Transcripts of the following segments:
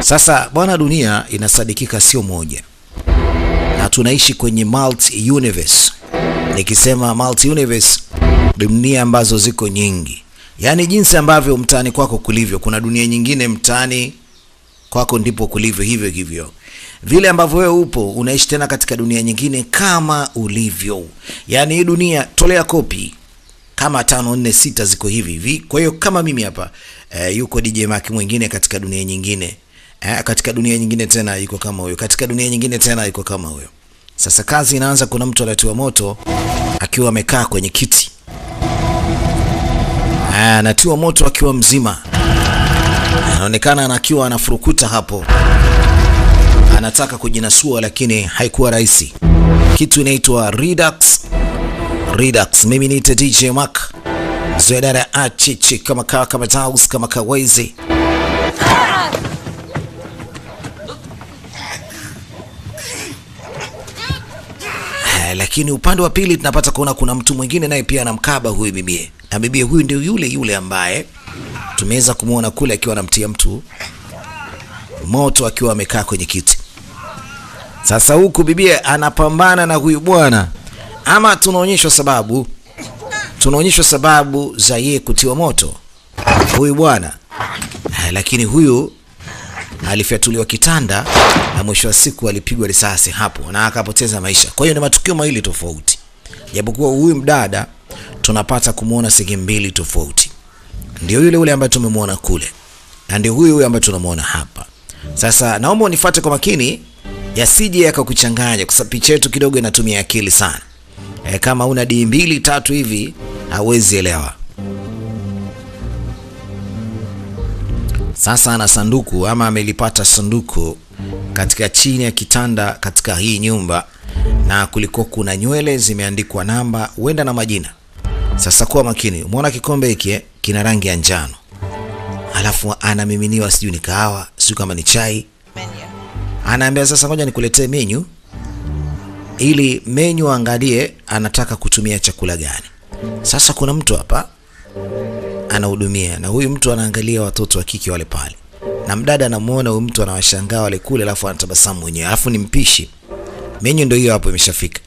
Sasa bwana, dunia inasadikika sio moja, na tunaishi kwenye multi universe. Nikisema multi universe, dunia ambazo ziko nyingi, yaani jinsi ambavyo mtaani kwako kulivyo, kuna dunia nyingine mtaani kwako ndipo kulivyo hivyo hivyo. Vile ambavyo wewe upo unaishi tena katika dunia nyingine kama ulivyo. Yaani hii dunia tolea kopi kama 5 4 6 ziko hivi hivi. Kwa hiyo kama mimi hapa yuko DJ Mark mwingine katika dunia nyingine. Katika dunia nyingine tena yuko kama huyo. Katika dunia nyingine tena yuko kama huyo. Sasa kazi inaanza, kuna mtu anatiwa moto akiwa amekaa kwenye kiti. Anatiwa moto akiwa mzima. Anaonekana akiwa anafurukuta hapo. Anataka kujinasua lakini haikuwa rahisi. Kitu inaitwa Redux. Redux. Mimi ni DJ Mark. Zoedara achichi kama kawa kama taus kama kawaizi. Lakini upande wa pili tunapata kuona kuna mtu mwingine naye pia anamkaba huyu bibie. Na bibie huyu ndio yule yule ambaye tumeweza kumuona kule akiwa anamtia mtu moto akiwa amekaa kwenye kiti. Sasa huku bibie anapambana na huyu bwana, ama tunaonyeshwa sababu, tunaonyeshwa sababu za yeye kutiwa moto huyu bwana. Lakini huyu alifyatuliwa kitanda na mwisho wa siku alipigwa risasi hapo na akapoteza maisha. Kwa hiyo ni matukio mawili tofauti. Japokuwa huyu mdada tunapata kumuona sehemu mbili tofauti. Ndio yule yule ambaye tumemuona kule na ndio huyu huyu ambaye tunamuona hapa. Sasa naomba unifuate kwa makini yasije yakakuchanganya, kwa sababu picha yetu kidogo inatumia akili sana. Kama una D 2 3 hivi hauwezi elewa. Sasa ana sanduku ama amelipata sanduku katika chini ya kitanda katika hii nyumba, na kulikuwa kuna nywele zimeandikwa namba huenda na majina. Sasa kuwa makini. Umeona kikombe hiki kina rangi ya njano. Alafu anamiminiwa sijui ni kahawa, sijui kama ni chai. Anaambia sasa ngoja nikuletee menu ili menu angalie anataka kutumia chakula gani. Sasa kuna mtu hapa anahudumia, na huyu mtu anaangalia watoto wa kike wale pale. Na mdada anamuona huyu mtu anawashangaa wale kule, alafu anatabasamu mwenyewe. Alafu ni mpishi. Menu ndio hiyo hapo imeshafika.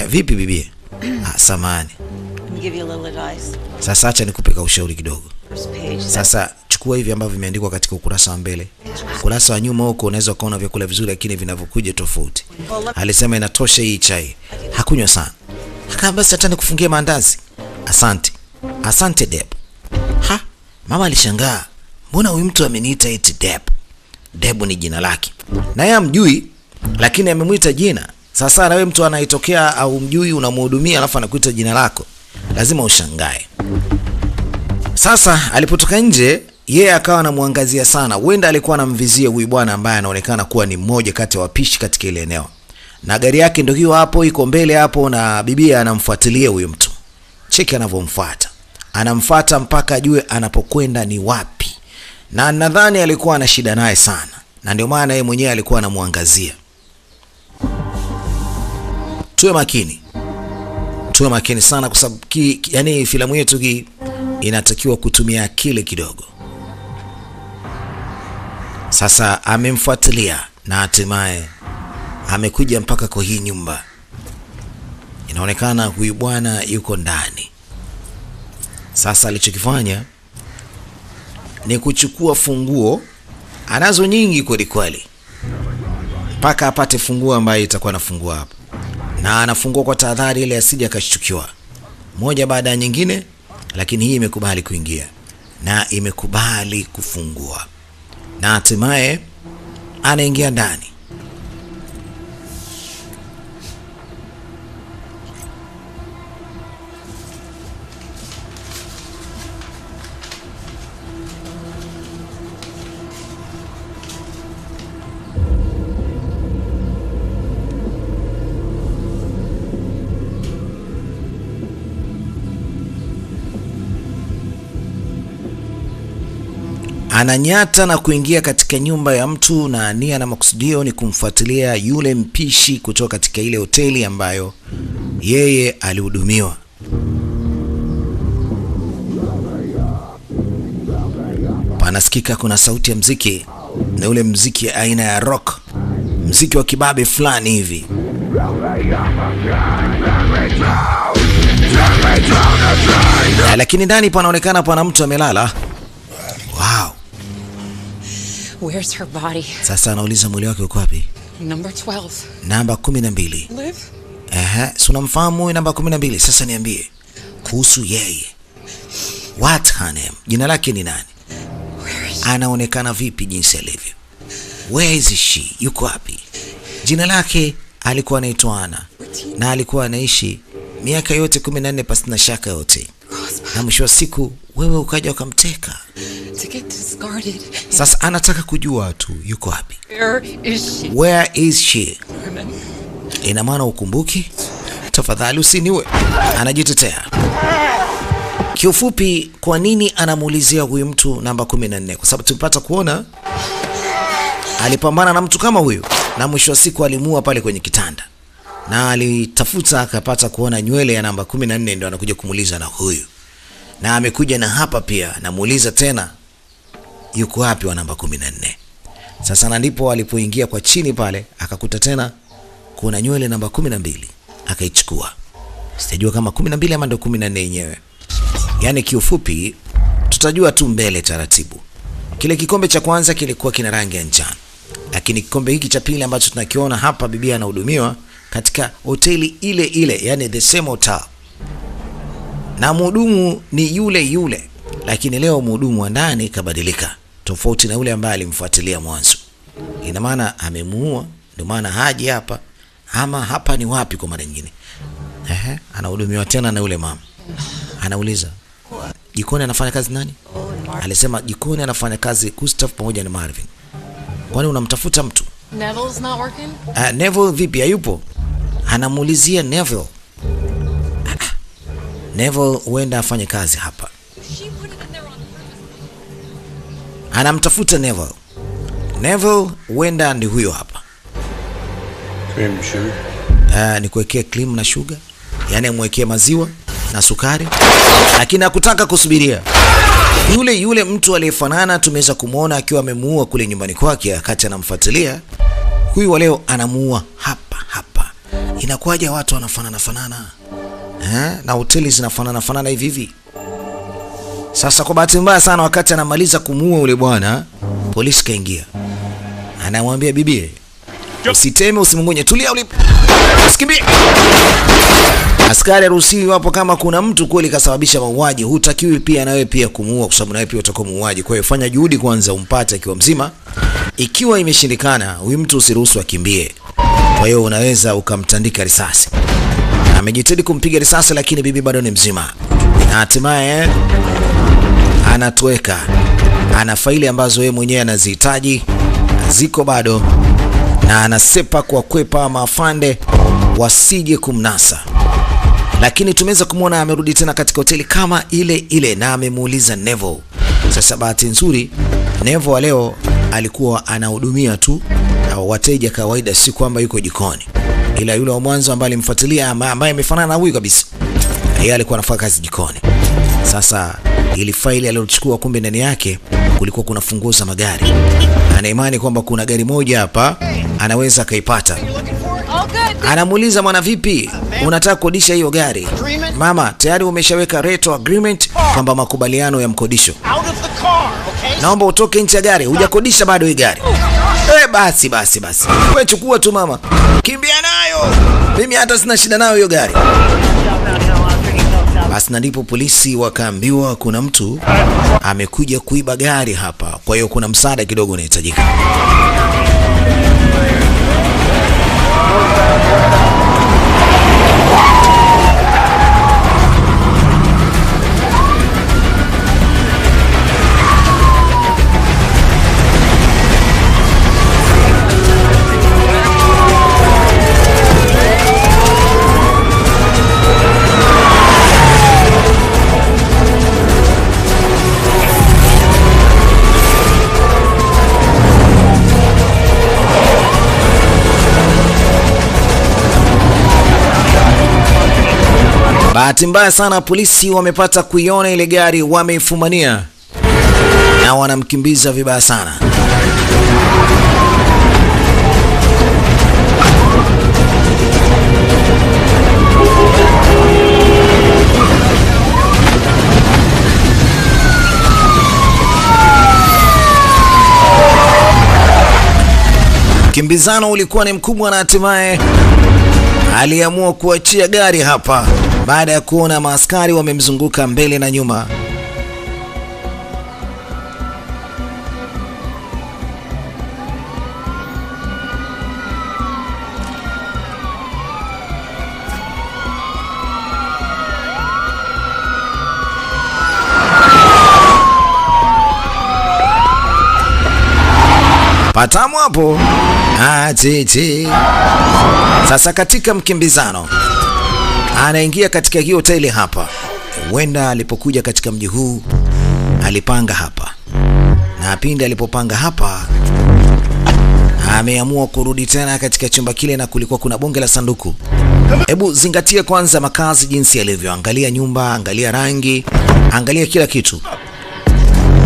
Vipi bibie? Samahani. Sasa acha nikupe ushauri kidogo. Sasa chukua hivi ambavyo vimeandikwa katika ukurasa wa mbele. Ukurasa wa nyuma huko unaweza kuona vyakula vizuri lakini vinavyokuja tofauti. Alisema inatosha hii chai. Hakunywa sana. Akaambia basi hata nikufungie maandazi. Asante. Asante Deb. Ha, mama alishangaa. Mbona huyu mtu ameniita eti Deb? Deb ni jina lake. Na yeye amjui lakini amemuita jina. Sasa na wewe mtu anaitokea au mjui unamhudumia alafu anakuita jina lako. Lazima ushangae. Sasa alipotoka nje yeye akawa anamuangazia sana. Huenda alikuwa anamvizia huyu bwana ambaye anaonekana kuwa ni mmoja kati ya wapishi katika ile eneo. Na gari yake ndio hiyo hapo iko mbele hapo, na bibia anamfuatilia huyu mtu. Cheki anavyomfuata. Anamfuata mpaka ajue anapokwenda ni wapi. Na nadhani alikuwa ana shida naye sana. Na ndio maana yeye mwenyewe alikuwa anamuangazia. Tuwe makini. Tuwe makini sana kwa sababu yani filamu yetu hii inatakiwa kutumia akili kidogo. Sasa amemfuatilia na hatimaye amekuja mpaka kwa hii nyumba. Inaonekana huyu bwana yuko ndani. Sasa alichokifanya ni kuchukua funguo, anazo nyingi kweli kweli, mpaka apate funguo ambayo itakuwa anafungua hapa. Na anafungua kwa tahadhari ile asije akashtukiwa. Moja baada ya nyingine, lakini hii imekubali kuingia na imekubali kufungua. Na hatimaye anaingia ndani. Ananyata na kuingia katika nyumba ya mtu, na nia na makusudio ni kumfuatilia yule mpishi kutoka katika ile hoteli ambayo yeye alihudumiwa. Panasikika kuna sauti ya mziki. Na ule mziki aina ya rock, mziki wa kibabe fulani hivi. Lakini ndani panaonekana pana mtu amelala. Wow. Where's her body? Sasa anauliza mwili wake uko wapi? Number 12. Namba 12. Live? Ehe, si unamfahamu huyu namba 12? Sasa niambie kuhusu yeye. What her name? Jina lake ni nani? Where is she? Anaonekana vipi jinsi alivyo? Where is she? Yuko wapi? Jina lake alikuwa anaitwa Ana na alikuwa anaishi miaka yote 14 pasina shaka yote, na mwisho wa siku wewe ukaja ukamteka. To get discarded. Sasa anataka kujua tu yuko wapi. Where is she? Where is she? Norman. Ina maana ukumbuki? Tafadhali usiniue. Anajitetea. Kiufupi, kwa nini anamuulizia huyu mtu namba 14? Kwa sababu tulipata kuona alipambana na mtu kama huyu na mwisho wa siku alimuua pale kwenye kitanda, na alitafuta akapata kuona nywele ya namba 14, ndio anakuja kumuuliza na huyu, na amekuja na hapa pia namuuliza tena yuko wapi wa namba 14. Sasa na ndipo alipoingia kwa chini pale akakuta tena kuna nywele namba 12 akaichukua. Sijajua kama 12 ama ndio 14 yenyewe. Yaani kiufupi tutajua tu mbele taratibu. Kile kikombe cha kwanza kilikuwa kina rangi ya njano, lakini kikombe hiki cha pili ambacho tunakiona hapa, bibi anahudumiwa katika hoteli ile ile, yani the same hotel, na mhudumu ni yule yule, lakini leo mhudumu wa ndani kabadilika, tofauti na yule ambaye alimfuatilia mwanzo. Ina maana amemuua, ndio maana haji hapa, ama hapa ni wapi kwa mara nyingine. Ehe, anahudumiwa tena na yule mama. Anauliza jikoni anafanya kazi nani? Alisema jikoni anafanya kazi Gustav pamoja na Marvin. Kwani unamtafuta mtu? Neville's not working? Neville vipi, hayupo? Anamuulizia Neville. Neville huenda afanye kazi hapa. Anamtafuta Neville. Neville huenda ndi huyo hapa. Cream sugar. Ni kuwekea cream na sugar, yaani amwekee maziwa na sukari, lakini hakutaka kusubiria. Yule yule mtu aliyefanana tumeweza kumuona akiwa amemuua kule nyumbani kwake wakati anamfuatilia. Huyu wa leo anamuua hapa hapa. Inakuwaje watu wanafanana fanana? Na hoteli zinafanana fanana hivi hivi. Sasa kwa bahati mbaya sana, wakati anamaliza kumuua yule bwana, polisi kaingia. Anamwambia bibie, usiteme, usimungunye, tulia ulipo, usikimbie. Askari haruhusiwi hapo, kama kuna mtu kweli kasababisha mauaji, hutakiwi pia na wewe pia kumuua, kwa sababu na wewe pia utakuwa muuaji. Kwa hiyo fanya juhudi kwanza umpate akiwa mzima. Ikiwa imeshindikana, huyu mtu usiruhusu akimbie. Kwa hiyo unaweza ukamtandika risasi. Amejitahidi kumpiga risasi, lakini bibi bado ni mzima. Na hatimaye anatoweka. Ana faili ambazo yeye mwenyewe anazihitaji, ziko bado, na anasepa kwa kwepa maafande wasije kumnasa. Lakini tumeweza kumwona amerudi tena katika hoteli kama ile ile na amemuuliza Neville. Sasa bahati nzuri Neville wa leo alikuwa anahudumia tu wateja kawaida, si kwamba yuko jikoni. Ila yule wa mwanzo ambaye alimfuatilia, ambaye amefanana na huyu kabisa, yeye alikuwa anafanya kazi jikoni. Sasa ili faili aliyochukua, kumbe ndani yake kulikuwa kuna funguo za magari. Ana imani kwamba kuna gari moja hapa anaweza akaipata. Anamuuliza, mwana vipi, unataka kukodisha hiyo gari? Mama, tayari umeshaweka rental agreement, kwamba makubaliano ya mkodisho. Naomba utoke nje ya gari, hujakodisha bado hii gari. Basi basi basi, wewe chukua tu mama, kimbia nayo, mimi hata sina shida nayo hiyo gari. Basi na ndipo polisi wakaambiwa kuna mtu amekuja kuiba gari hapa, kwa hiyo kuna msaada kidogo unahitajika. Bahati mbaya sana polisi wamepata kuiona ile gari, wameifumania. Na wanamkimbiza vibaya sana. Kimbizano ulikuwa ni mkubwa na hatimaye aliamua kuachia gari hapa baada ya kuona maaskari wamemzunguka mbele na nyuma. Patamu hapo. Titi. Sasa katika mkimbizano anaingia katika hiyo hoteli hapa. Huenda alipokuja katika mji huu alipanga hapa. Na pindi alipopanga hapa ameamua kurudi tena katika chumba kile, na kulikuwa kuna bonge la sanduku. Hebu zingatia kwanza makazi jinsi yalivyo. Angalia nyumba, angalia rangi, angalia kila kitu.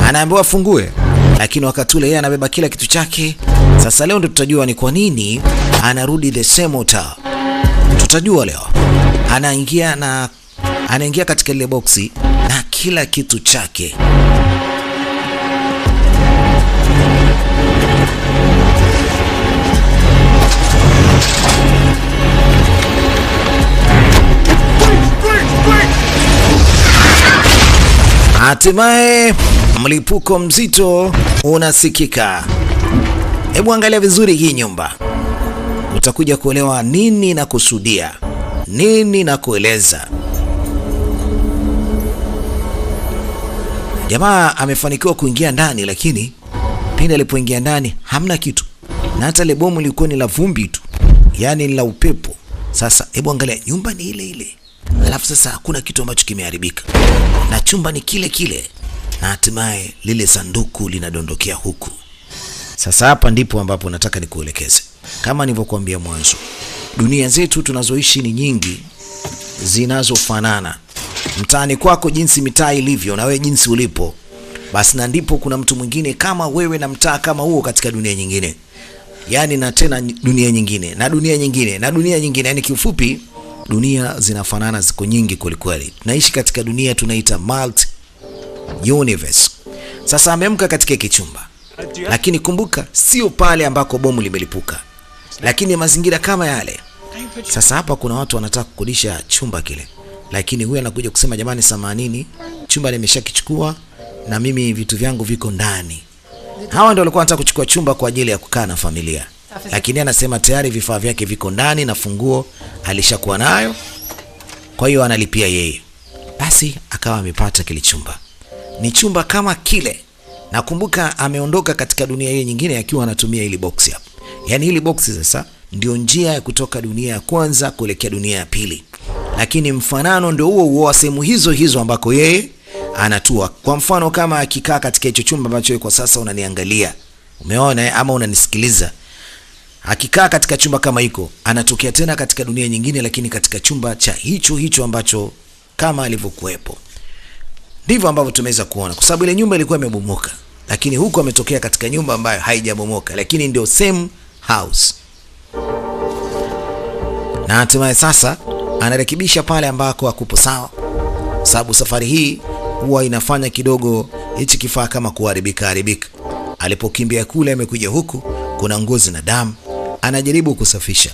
Anaambiwa afungue, lakini wakati ule yeye anabeba kila kitu chake. Sasa leo ndio tutajua ni kwa nini anarudi the same hotel. Tutajua leo. Anaingia katika ile boxi na kila kitu chake. Hatimaye mlipuko mzito unasikika. Hebu angalia vizuri hii nyumba. Utakuja kuelewa nini na kusudia, nini na kueleza. Jamaa amefanikiwa kuingia ndani, lakini pindi alipoingia ndani hamna kitu. Na hata ile bomu lilikuwa ni la vumbi tu, yani la upepo. Sasa hebu angalia, nyumba ni ile ile. Alafu sasa hakuna kitu ambacho kimeharibika. Na chumba ni kile kile. Na hatimaye lile sanduku linadondokea huku. Sasa hapa ndipo ambapo nataka nikuelekeze. Kama nilivyokuambia mwanzo, dunia zetu tunazoishi ni nyingi zinazofanana. Mtaani kwako jinsi mitaa ilivyo na wewe jinsi ulipo, basi na ndipo kuna mtu mwingine kama wewe na mtaa kama huo katika dunia nyingine. Yani na tena dunia nyingine, na dunia nyingine, na dunia nyingine. Yani kiufupi dunia zinafanana, ziko nyingi kweli kweli. Tunaishi katika dunia tunaita multi universe. Sasa ameamka katika kichumba. Lakini kumbuka sio pale ambako bomu limelipuka, lakini mazingira kama yale. Sasa hapa kuna watu wanataka kukodisha chumba kile, lakini huyu anakuja kusema jamani, samanini, chumba nimeshakichukua na mimi vitu vyangu viko ndani. Hawa ndio walikuwa wanataka kuchukua chumba kwa ajili ya kukaa na familia, lakini anasema tayari vifaa vyake viko ndani na funguo alishakuwa nayo, kwa hiyo analipia yeye. Basi akawa amepata kile chumba. Ni chumba kama kile. Nakumbuka ameondoka katika dunia hii nyingine akiwa anatumia hili box hapa. Yani hili box sasa ndio njia ya kutoka dunia ya kwanza kuelekea dunia ya pili. Lakini mfanano ndio huo huo wa sehemu hizo hizo ambako yeye anatua. Kwa mfano kama akikaa katika hicho chumba ambacho kwa sasa unaniangalia, umeona ama unanisikiliza, akikaa katika chumba kama hiko, anatokea tena katika dunia nyingine, lakini katika chumba cha hicho hicho ambacho kama alivyokuepo. Ndivyo ambavyo tumeweza kuona, kwa sababu ile nyumba ilikuwa imebomoka, lakini huko ametokea katika nyumba ambayo haijabomoka, lakini ndio same house. Na hatimaye sasa anarekebisha pale ambako hakupo sawa, sababu safari hii huwa inafanya kidogo hichi kifaa kama kuharibika haribika. Alipokimbia kule amekuja huku kuna ngozi na damu, anajaribu kusafisha.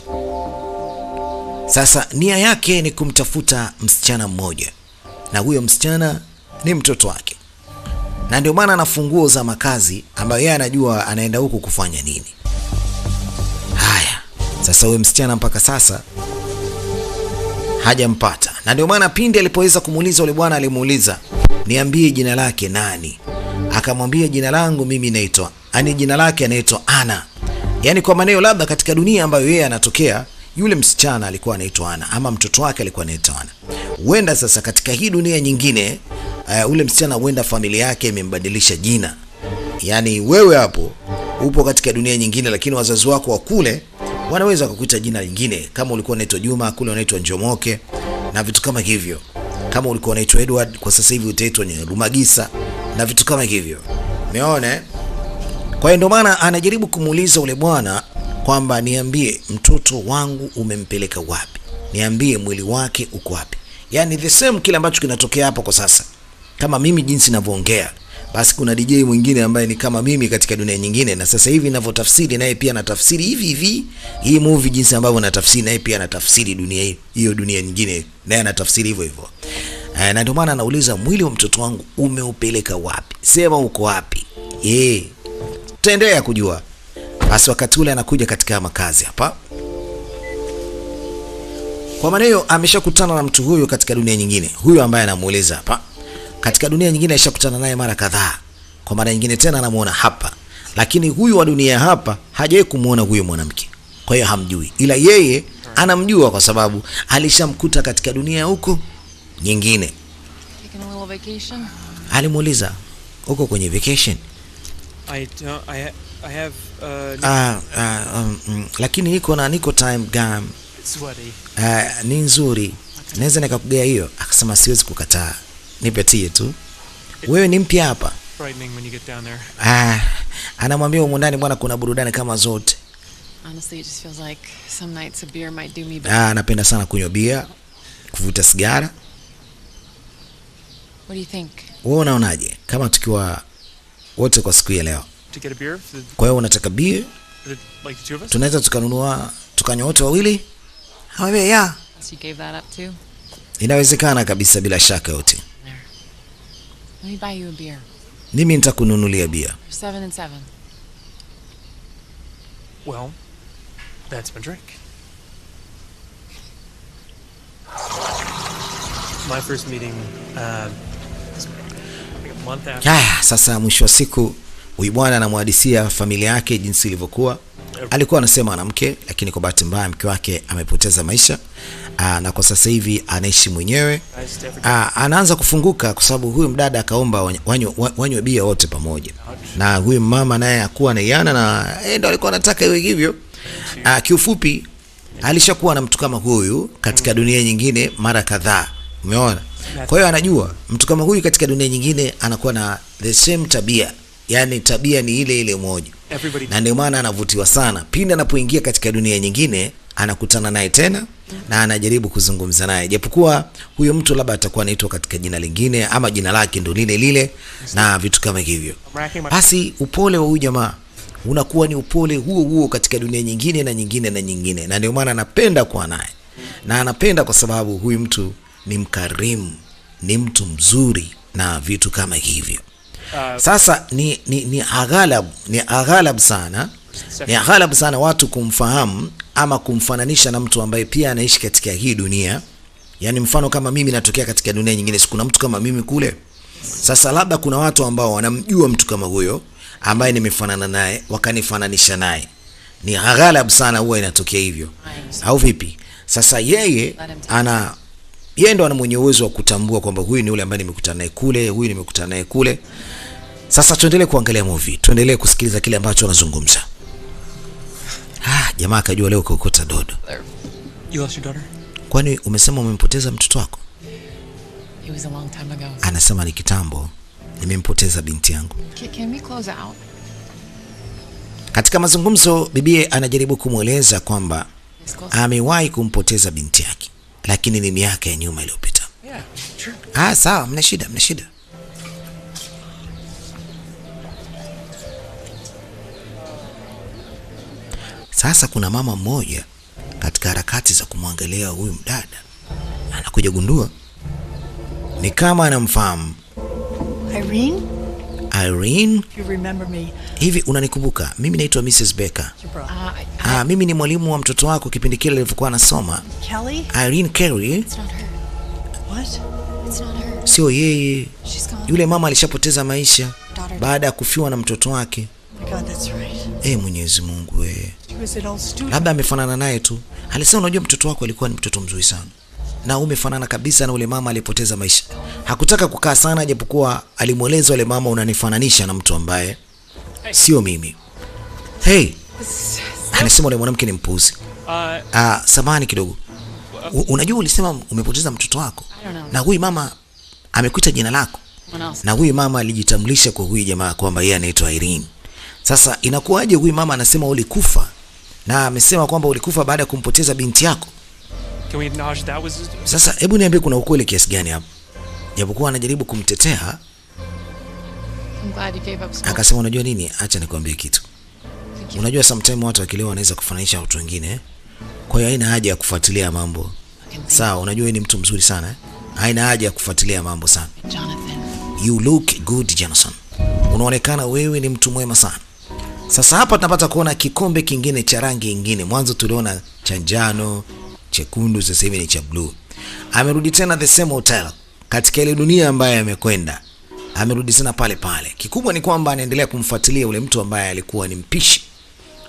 Sasa nia yake ni kumtafuta msichana mmoja, na huyo msichana ni mtoto wake. Na ndio maana ana funguo za makazi ambayo yeye anajua anaenda huku kufanya nini. Haya, sasa huyo msichana mpaka sasa hajampata. Na ndio maana pindi alipoweza kumuuliza yule bwana, alimuuliza niambie jina lake nani? Akamwambia jina langu mimi naitwa, yani jina lake anaitwa Ana. Yani kwa maneno labda katika dunia ambayo yeye anatokea yule msichana alikuwa anaitwa Ana, ama mtoto wake alikuwa anaitwa Ana. Huenda sasa katika hii dunia nyingine ule msichana huenda familia yake imembadilisha jina. Yani wewe hapo upo katika dunia nyingine, lakini wazazi wako wa kule wanaweza kukuita jina lingine. Kama ulikuwa unaitwa Juma, kule unaitwa Njomoke na vitu kama hivyo. Kama ulikuwa unaitwa Edward, kwa sasa hivi utaitwa Rumagisa na vitu kama hivyo. Umeona? Kwa hiyo ndio maana anajaribu kumuuliza ule bwana kwamba niambie mtoto wangu umempeleka wapi? Niambie mwili wake uko wapi? Yaani the same kile ambacho kinatokea hapo kwa sasa. Kama mimi jinsi ninavyoongea, basi kuna DJ mwingine ambaye ni kama mimi katika dunia nyingine, na sasa hivi ninavyotafsiri naye pia anatafsiri hivi hivi hii movie jinsi ambavyo natafsiri naye pia anatafsiri dunia hii, hiyo dunia nyingine naye anatafsiri hivyo hivyo. Na ndio maana anauliza mwili wa mtoto wangu umeupeleka wapi? Sema uko wapi? Tutaendelea kujua. Basi wakati ule anakuja katika makazi hapa. Kwa maana hiyo ameshakutana na mtu huyu katika dunia nyingine. Huyu ambaye anamuuliza hapa. Katika dunia nyingine alishakutana naye mara kadhaa. Kwa mara nyingine tena anamuona hapa. Lakini huyu wa dunia hapa hajawahi kumuona huyu mwanamke. Kwa hiyo hamjui. Ila yeye anamjua kwa sababu alishamkuta katika dunia huko nyingine. Taking a little vacation? Alimuuliza, uko kwenye vacation? I don't, I have Lakini niko na niko time gum. Sweaty. Ni nzuri. Naweza nikakugea hiyo. Akasema siwezi kukataa. Nipe tu. Wewe ni mpya hapa. Frightening when you get down there. Anamwambia huko ndani bwana kuna burudani kama zote. Honestly, it just feels like some nights a beer might do me better. Anapenda sana kunywa bia, kuvuta sigara. What do you think? Wewe unaonaje kama tukiwa wote kwa siku ya leo? To get a beer for the, Kwa hiyo unataka beer? for the, like the two of us? Tunaweza tukanunua tukanywa wote wawili? Hawaambia ya. So you gave that up too? Inawezekana kabisa bila shaka yote. Let me buy you a beer. Mimi nitakununulia bia. 7 and 7. Well, that's my drink. My first meeting was like a month after. Haya, sasa mwisho wa siku huyu bwana anamhadisia familia yake jinsi ilivyokuwa. Alikuwa anasema ana mke, lakini kwa bahati mbaya mke wake amepoteza maisha. Na kwa sasa hivi anaishi mwenyewe. Anaanza kufunguka kwa sababu huyu mdada akaomba wanywe bia wote pamoja. Na huyu mama naye hakuwa anaiana na ndio alikuwa anataka iwe hivyo. Kiufupi alishakuwa na mtu kama huyu katika dunia nyingine mara kadhaa. Umeona? Kwa hiyo anajua mtu kama huyu katika dunia nyingine anakuwa na the same tabia. Yaani tabia ni ile ile moja. Na ndio maana anavutiwa sana. Pindi anapoingia katika dunia nyingine anakutana naye tena na anajaribu kuzungumza naye. Japokuwa huyo mtu labda atakuwa anaitwa katika jina lingine ama jina lake ndo lile lile na vitu kama hivyo. Basi upole wa huyu jamaa unakuwa ni upole huo huo katika dunia nyingine na nyingine na nyingine. Na ndio maana anapenda kuwa naye. Na anapenda kwa sababu huyu mtu ni mkarimu, ni mtu mzuri na vitu kama hivyo. Sasa ni aghalab sana. Ni aghalab sana watu kumfahamu ama kumfananisha na mtu ambaye pia anaishi katika hii dunia. Yaani mfano kama mimi natokea katika dunia nyingine, si kuna mtu kama mimi kule. Sasa labda kuna watu ambao wanamjua mtu kama huyo ambaye nimefanana naye, wakanifananisha naye. Ni aghalab sana huwa inatokea hivyo. Au vipi? Sasa yeye ana yeye ndo ana mwenye uwezo wa kutambua kwamba huyu ni yule ambaye nimekutana naye kule, huyu nimekutana naye kule. Sasa tuendelee kuangalia movie, tuendelee kusikiliza kile ambacho anazungumza. Jamaa akajua leo kuokota dodo. You lost your daughter? Kwani umesema umempoteza mtoto wako? It was a long time ago. Anasema ni kitambo nimempoteza binti yangu. Can we close out? Katika mazungumzo bibie anajaribu kumueleza kwamba amewahi kumpoteza binti yake, lakini ni miaka ya nyuma iliyopita. Yeah, sure. Sawa, mna shida, mna shida. Sasa kuna mama mmoja katika harakati za kumwangalia huyu mdada anakuja gundua ni kama anamfahamu. Irene? Irene? You remember me. Hivi unanikumbuka? Mimi naitwa Mrs. Baker. Mimi ni mwalimu wa mtoto wako kipindi kile alivyokuwa anasoma. Kelly? Irene Kelly. It's not her. What? It's not her. Sio yeye. She's gone. Yule mama alishapoteza maisha baada ya kufiwa na mtoto wake. Oh my God, that's right. Mwenyezi Mungu we. She was an old student. Labda amefanana naye tu. Alisema unajua mtoto wako alikuwa ni mtoto mzuri sana. Na umefanana kabisa na ule mama alipoteza maisha. Hakutaka kukaa sana japokuwa alimueleza yule mama unanifananisha na mtu ambaye sio mimi. Hey, anasema yule mwanamke ni mpuzi. Samahani kidogo. Unajua ulisema umepoteza mtoto wako. Na huyu mama amekuita jina lako. Someone else. Na huyu mama alijitambulisha kwa huyu jamaa kwamba yeye anaitwa Irene. Sasa inakuwaje huyu mama anasema ulikufa na amesema kwamba ulikufa baada ya kumpoteza binti yako? Can we acknowledge that was Sasa hebu niambie, kuna ukweli kiasi gani hapo? Japokuwa anajaribu kumtetea, I'm glad you gave up smoking. Akasema unajua nini, acha nikwambie kitu. Thank you. Unajua sometime watu wakilewa wanaweza kufananisha watu wengine, eh? Kwa hiyo haina haja ya kufuatilia mambo. Fucking thing. Sawa, unajua wewe ni mtu mzuri sana, eh? Haina haja ya kufuatilia mambo sana. Jonathan. You look good, Jonathan. Unaonekana wewe ni mtu mwema sana. Sasa hapa tunapata kuona kikombe kingine cha rangi nyingine. Mwanzo tuliona cha njano, chekundu, sasa hivi ni cha blue. Amerudi tena the same hotel katika ile dunia ambayo amekwenda. Amerudi tena pale pale. Kikubwa ni kwamba anaendelea kumfuatilia ule mtu ambaye alikuwa ni mpishi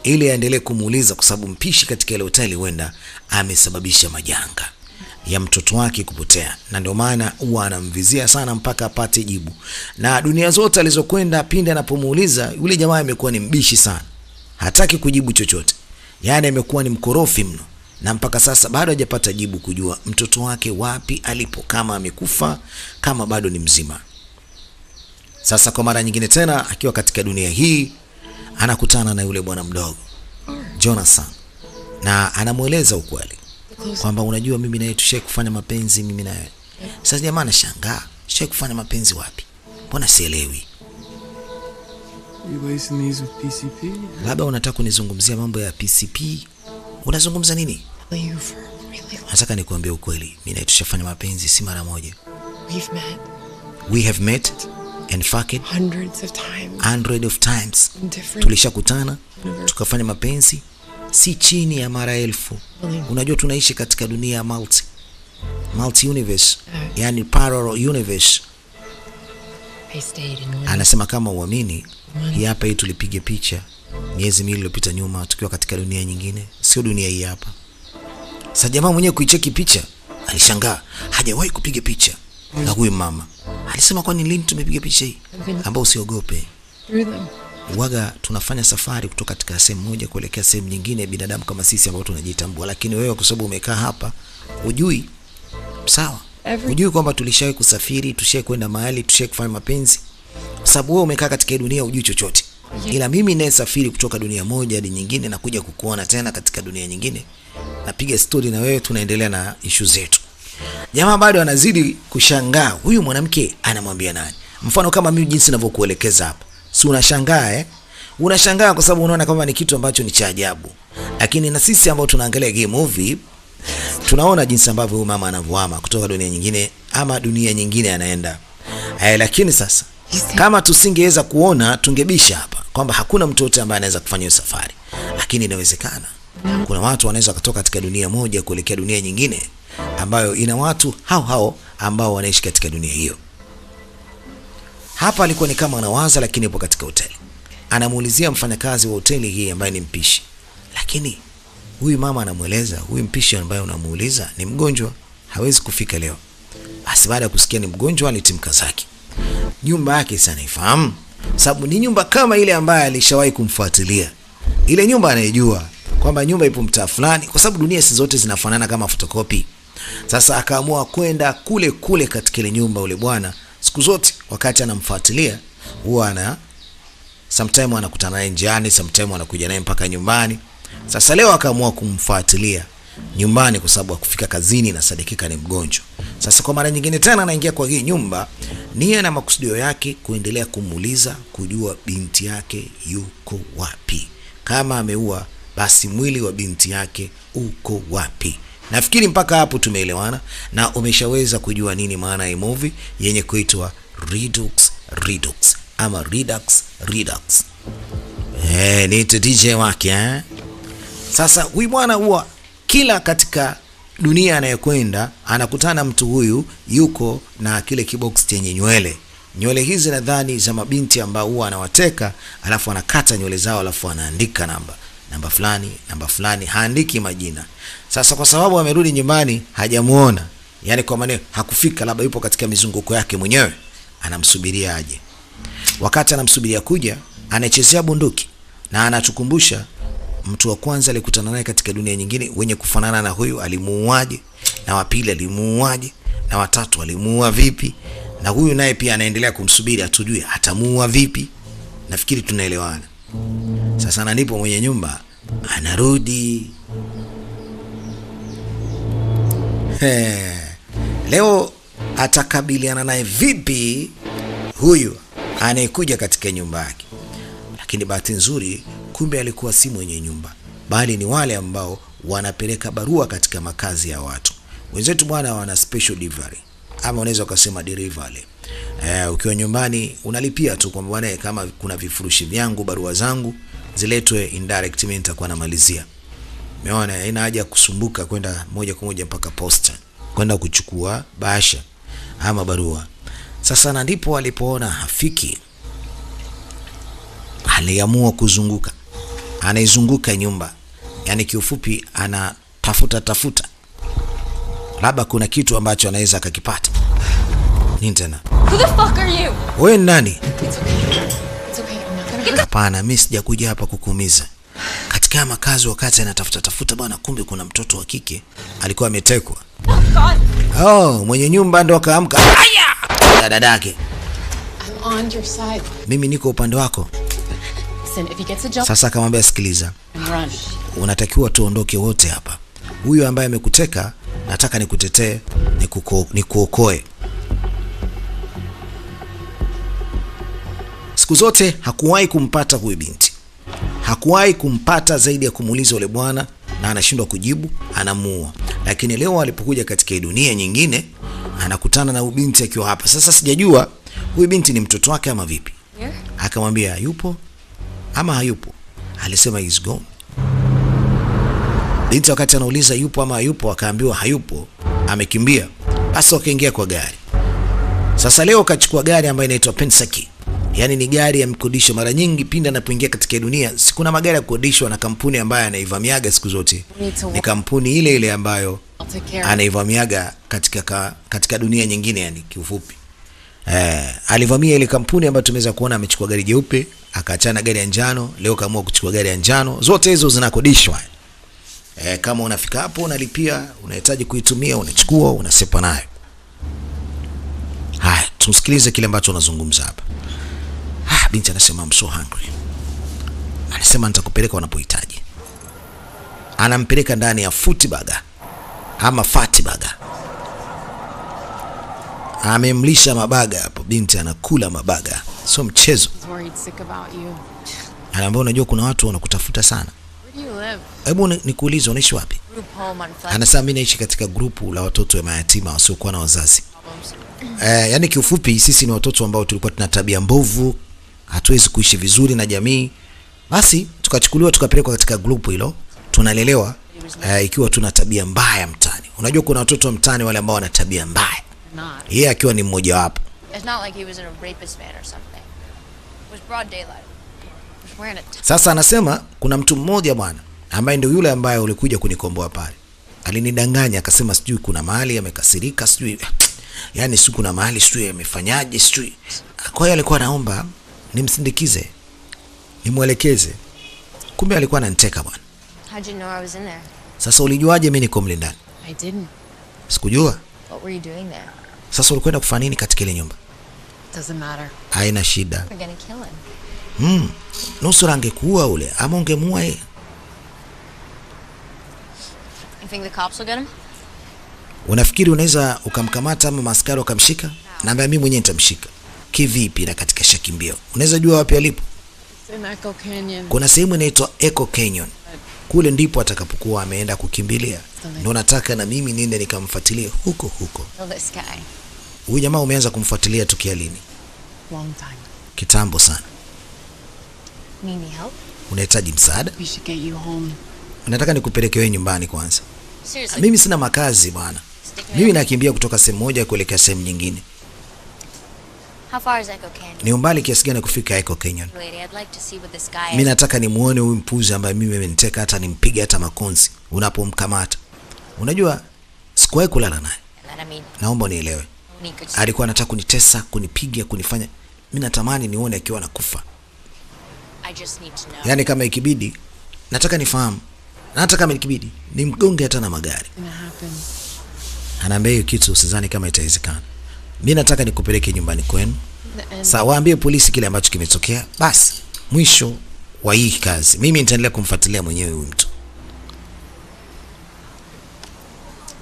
ili aendelee kumuuliza, kwa sababu mpishi katika ile hoteli huenda amesababisha majanga ya mtoto wake kupotea, na ndio maana huwa anamvizia sana mpaka apate jibu. Na dunia zote alizokwenda, pindi anapomuuliza yule jamaa amekuwa ni mbishi sana, hataki kujibu chochote, yaani amekuwa ni mkorofi mno, na mpaka sasa bado hajapata jibu kujua mtoto wake wapi alipo, kama amekufa, kama bado ni mzima. Sasa kwa mara nyingine tena akiwa katika dunia hii anakutana na yule bwana mdogo Jonathan na anamweleza ukweli kwamba unajua, mimi naye tushai kufanya mapenzi mimi naye. Sasa jamaa anashangaa, tushai kufanya mapenzi wapi? Mbona sielewi? You lacing these with PCP? Labda unataka kunizungumzia mambo ya PCP? Unazungumza nini? You for a really long. Nataka nikuambie ukweli, mimi naye tushafanya mapenzi si mara moja. We've met We have met and fucked hundreds of times. Hundred of times. In different Tulishakutana tukafanya mapenzi si chini ya mara 1000. Unajua tunaishi katika dunia ya multi universe, yani parallel universe. I stayed in one. Anasema kama uamini, hii hapa hii tulipiga picha miezi 2 iliyopita nyuma tukiwa katika dunia nyingine, sio dunia hii hapa. Sasa jamaa mwenyewe kuicheki picha alishangaa, hajawahi kupiga picha na huyu mama. Alisema kwani lini tumepiga picha hii? Ambao usiogope. Through them. Waga tunafanya safari kutoka katika sehemu moja kuelekea sehemu nyingine, binadamu kama sisi ambao tunajitambua, lakini wewe kwa sababu umekaa hapa hujui, sawa? Hujui kwamba tulishawahi kusafiri, tushawahi kwenda mahali, tushawahi kufanya mapenzi, kwa sababu wewe umekaa katika hii dunia hujui chochote. Ila mimi ninayesafiri kutoka dunia moja hadi nyingine na kuja kukuona tena katika dunia nyingine, napiga story na wewe, tunaendelea na issue zetu. Jamaa bado anazidi kushangaa, huyu mwanamke anamwambia nani? Mfano kama mimi jinsi ninavyokuelekeza hapa, si unashangaa, eh? Unashangaa kwa sababu unaona kama ni kitu ambacho ni cha ajabu. Lakini na sisi ambao tunaangalia hii movie tunaona jinsi ambavyo huyu mama anavyohama kutoka dunia nyingine ama dunia nyingine anaenda. Lakini sasa kama tusingeweza kuona tungebisha hapa kwamba hakuna mtu yote ambaye anaweza kufanya hiyo safari. Lakini inawezekana. Kuna watu wanaweza kutoka katika dunia moja kuelekea dunia nyingine ambayo ina watu hao hao ambao wanaishi katika dunia hiyo. Hapa alikuwa ni kama anawaza, lakini yupo katika hoteli. Anamuulizia mfanyakazi wa hoteli hii ambaye ni mpishi. Lakini huyu mama anamueleza, huyu mpishi ambaye unamuuliza ni mgonjwa, hawezi kufika leo. Basi baada ya kusikia ni mgonjwa alitimka zake. Nyumba yake sana ifahamu, sababu ni nyumba kama ile ambaye alishawahi kumfuatilia. Ile nyumba anaijua kwamba nyumba ipo mtaa fulani, kwa sababu dunia si zote zinafanana kama fotokopi. Sasa akaamua kwenda kule kule katika ile nyumba ule bwana. Siku zote wakati anamfuatilia huwa ana sometime anakutana naye njiani, sometime anakuja naye mpaka nyumbani. Sasa leo akaamua kumfuatilia nyumbani kwa sababu hakufika kazini na sadikika ni mgonjwa. Sasa kwa mara nyingine tena anaingia kwa hii nyumba, nia na makusudio yake kuendelea kumuuliza kujua binti yake yuko wapi. Kama ameua basi mwili wa binti yake uko wapi. Nafikiri mpaka hapo tumeelewana na umeshaweza kujua nini maana ya movie yenye kuitwa Redux Redux ama Redux Redux. Ni DJ wake? Sasa huyu bwana huwa kila katika dunia anayokwenda anakutana mtu huyu yuko na kile kibox chenye nywele. Nywele hizi nadhani za mabinti ambao huwa anawateka, alafu anakata nywele zao alafu anaandika namba. Namba fulani, namba fulani, haandiki majina. Sasa kwa sababu amerudi nyumbani hajamuona, yani kwa maana hakufika, labda yupo katika mizunguko yake mwenyewe, anamsubiria aje. Wakati anamsubiria kuja, anachezea bunduki na anatukumbusha mtu wa kwanza alikutana naye katika dunia nyingine wenye kufanana na huyu alimuuaje, na wa pili alimuuaje, na wa tatu alimuua vipi, Na huyu naye pia anaendelea kumsubiri, hatujui atamuua vipi. Nafikiri tunaelewana. Sasa na ndipo mwenye nyumba anarudi. Leo atakabiliana naye vipi huyu anayekuja katika nyumba yake? Lakini bahati nzuri kumbe alikuwa si mwenye nyumba, bali ni wale ambao wanapeleka barua katika makazi ya watu. Wenzetu bwana wana special delivery, ama unaweza ukasema delivery. Ukiwa nyumbani unalipia tu kwamba bwana, kama kuna vifurushi vyangu, barua zangu ziletwe indirect, mimi nitakuwa namalizia. Umeona, haina haja kusumbuka kwenda moja kwa moja mpaka posta kwenda kuchukua bahasha ama barua. Sasa na ndipo alipoona hafiki, aliamua kuzunguka. Anaizunguka nyumba, yani kiufupi anatafuta tafuta labda kuna kitu ambacho anaweza akakipata. Nini tena? Who the fuck are you? Wewe ni nani? It's okay. It's okay. I'm not gonna hurt. Hapana, mimi sijakuja hapa kukuumiza. Katika makazi wakati anatafuta tafuta bwana, kumbe kuna mtoto wa kike alikuwa ametekwa. Oh God. Oh, mwenye nyumba ndo akaamka. Aya! Dadake. I'm on your side. Mimi niko upande wako. Listen, if he gets a job Sasa akamwambia sikiliza, and run. unatakiwa tuondoke wote hapa. Huyu ambaye amekuteka nataka nikutetee, nikuokoe. Siku zote hakuwahi kumpata huyu binti. Hakuwahi kumpata zaidi ya kumuuliza yule bwana na anashindwa kujibu, anamuua. Lakini leo alipokuja katika dunia nyingine anakutana na huyu binti akiwa hapa. Sasa sijajua huyu binti ni mtoto wake ama vipi. Akamwambia yupo ama hayupo? Alisema he's gone. Binti wakati anauliza yupo ama hayupo, akaambiwa hayupo, amekimbia. Basi wakaingia kwa gari. Sasa leo kachukua gari ambayo inaitwa Pensaki. Yaani ni gari ya mkodisho. Mara nyingi pindi anapoingia katika dunia, si kuna magari ya kukodishwa na kampuni ambayo anaivamiaga siku zote. Ni kampuni ile ile ambayo anaivamiaga katika dunia nyingine, yani kiufupi. Alivamia ile kampuni ambayo tumeweza kuona amechukua gari jeupe, akaachana gari ya njano, leo kaamua kuchukua gari ya njano. Zote hizo zinakodishwa. Kama unafika hapo unalipia, unahitaji kuitumia, unachukua, unasepa nayo. Haya, tumsikilize kile ambacho unazungumza hapa. Binti anasema I'm so hungry. Anasema nitakupeleka unapohitaji. Anampeleka ndani ya Futibaga ama Fatibaga. Amemlisha mabaga hapo, binti anakula mabaga. Sio mchezo. Anaambia unajua kuna watu wanakutafuta sana. Hebu nikuulize unaishi wapi? Anasema mimi naishi katika grupu la watoto wa mayatima wasiokuwa na wazazi. Yani kiufupi sisi ni watoto ambao tulikuwa tuna tabia mbovu, hatuwezi kuishi vizuri na jamii. Basi tukachukuliwa tukapelekwa katika grupu hilo, tunalelewa ikiwa tuna tabia mbaya mtaani. Unajua kuna watoto wa mtaani wale ambao wana tabia mbaya. Yeye akiwa ni mmoja wapo. It's not like he was in a rapist van or something. It was broad daylight. He was wearing a Sasa anasema kuna mtu mmoja bwana ambaye ndio yule ambaye ulikuja kunikomboa pale. Alinidanganya akasema sijui kuna mahali amekasirika, sijui yani sijui kuna mahali sijui amefanyaje sijui. Kwa hiyo alikuwa anaomba nimsindikize, nimuelekeze. Kumbe alikuwa ananiteka bwana. How'd you know I was in there? Sasa ulijuaje mimi niko mle ndani? I didn't. Sikujua. What were you doing there? Sasa ulikwenda kufanya nini katika ile nyumba? Doesn't matter. Haina shida. We're gonna kill him. Nusura angekuua ule ama ungemuua yeye. You think the cops will get him? Unafikiri unaweza ukamkamata ama maskari wakamshika? Naambia mimi mwenyewe nitamshika. Kivipi na katika shakimbio? Unaweza jua wapi alipo? It's in Echo Canyon. Kuna sehemu inaitwa Echo Canyon. Kule ndipo atakapokuwa ameenda kukimbilia. Ndio nataka na mimi niende nikamfuatilie huko huko. This guy. Huyu jamaa umeanza kumfuatilia tokea lini? Long time. Kitambo sana. Need any help? Unahitaji msaada? We should get you home. Nataka nikupeleke wewe nyumbani kwanza. Seriously. Mimi sina makazi bwana. Mimi nakimbia kutoka sehemu moja kuelekea sehemu nyingine. How far is Echo Canyon? Ni umbali kiasi gani kufika Echo Canyon? Lady, I'd like to see what this guy Mimi nataka nimuone huyu mpuzi ambaye mimi ameniteka, hata nimpige hata makonzi unapomkamata. Unajua sikuwahi kulala naye. I mean, Naomba unielewe. Alikuwa anataka kunitesa, kunipiga, kunifanya. Mimi natamani nione akiwa anakufa. I just need to know. Yaani kama ikibidi nataka nifahamu. Na hata kama ikibidi nimgonge hata na magari. Anaambia hiyo kitu usizani kama itawezekana. Mimi nataka nikupeleke nyumbani kwenu. And Sawa, waambie polisi kile ambacho kimetokea. Basi mwisho wa hii kazi, mimi nitaendelea kumfuatilia mwenyewe huyu mtu.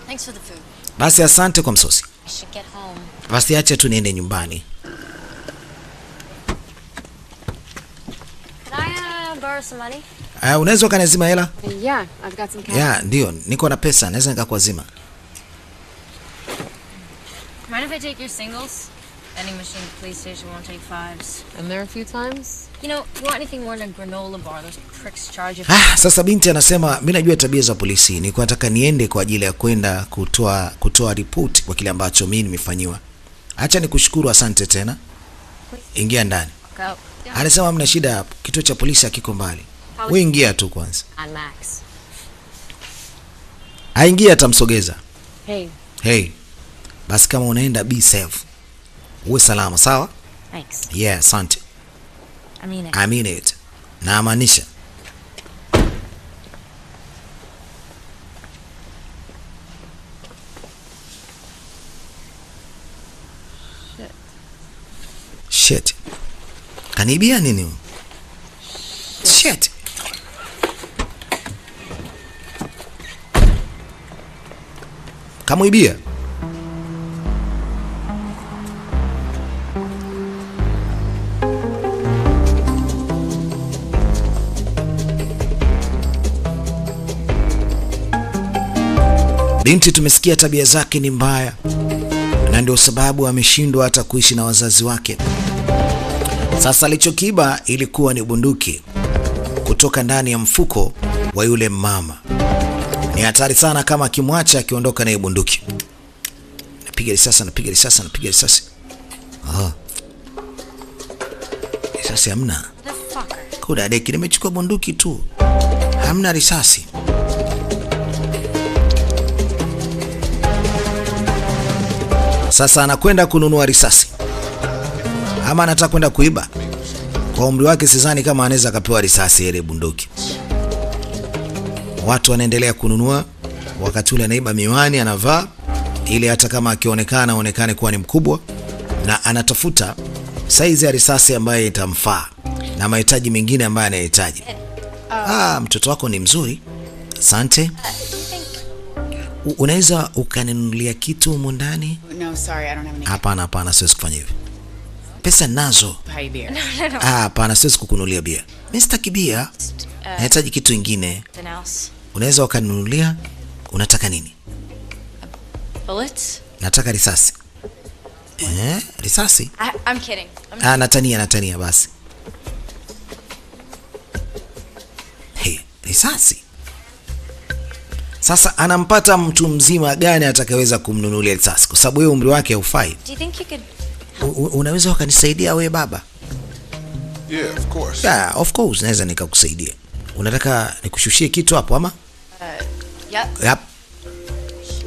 Thanks for the food. Basi asante kwa msosi. I should get home. Basi acha tu niende nyumbani. Can I borrow some money? Unaweza ukaniazima hela? Yeah, I've got some cash. Yeah, ndio, niko na pesa, naweza nikakuazima. Mind if I take your singles? Vending machine at the police station won't take fives. Been there a few times. You know, you want anything more than a granola bar, those pricks charge you. Ah, sasa binti anasema mimi najua tabia za polisi, nilikuwa nataka niende kwa ajili ya kwenda kutoa ripoti kwa kile ambacho mimi nimefanyiwa. Acha nikushukuru, asante tena. Ingia ndani. Go. Anasema hamna shida hapo, kituo cha polisi hakiko mbali. Wewe ingia tu kwanza. On Max. Aingia atamsogeza. Hey, Hey. Basi kama unaenda be safe. Uwe salama, sawa? Thanks. Yeah, asante. I mean it. I mean it. Naamaanisha. Shit. Kanibia nini huyu? Shit. Kamuibia. Binti tumesikia tabia zake ni mbaya, na ndio sababu ameshindwa hata kuishi na wazazi wake. Sasa alichokiba ilikuwa ni bunduki kutoka ndani ya mfuko wa yule mama. Ni hatari sana kama akimwacha akiondoka na hiyo bunduki. Napiga risasi, napiga risasi, napiga risasi. Ah. Risasi hamna. Kuda deki, nimechukua bunduki tu. Hamna risasi. Sasa anakwenda kununua risasi ama anataka kwenda kuiba? Kwa umri wake sidhani kama anaweza akapewa risasi ile bunduki. Watu wanaendelea kununua, wakati ule anaiba miwani anavaa ili hata kama akionekana aonekane kuwa ni mkubwa, na anatafuta saizi ya risasi ambayo itamfaa na mahitaji mengine ambayo anahitaji. Ah, mtoto wako ni mzuri. Asante. Unaweza ukaninunulia kitu humu ndani? No, sorry, I don't have any. Hapana, hapana, siwezi kufanya hivyo. Pesa nazo. Buy beer. Ah, hapana, siwezi kukununulia bia. Mimi sitaki bia. Nahitaji kitu kingine. Unaweza ukaninunulia? Unataka nini? Bullets? Nataka risasi. Risasi? I'm kidding. Ah, natania basi. Hey, risasi. Sasa anampata mtu mzima gani atakayeweza kumnunulia risasi? Kwa sababu yeye umri wake haufai. Do you think you could Unaweza ukanisaidia wewe baba? Yeah, of course. Yeah, of course naweza nikakusaidia. Unataka nikushushie kitu hapo ama? Yep. Yep.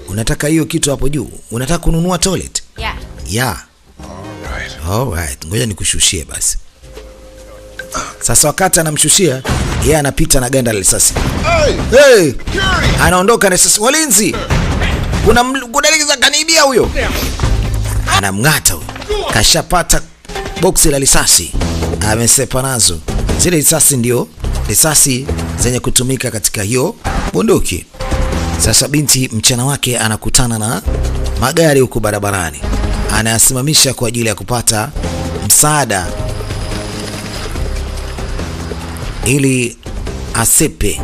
Unataka hiyo kitu hapo juu? Unataka kununua toilet? Yeah. Yeah. All right. All right, ngoja nikushushie basi. Sasa wakati anamshushia, yeye anapita na ganda la risasi. Hey! Hey! Anaondoka na risasi. Walinzi! Kuna za kanibia huyo. Anamng'ata huyo. Kashapata boksi la risasi. Amesepa nazo. Zile risasi ndio risasi zenye kutumika katika hiyo bunduki. Sasa binti mchana wake anakutana na magari huko barabarani. Anayasimamisha kwa ajili ya kupata msaada ili asepe.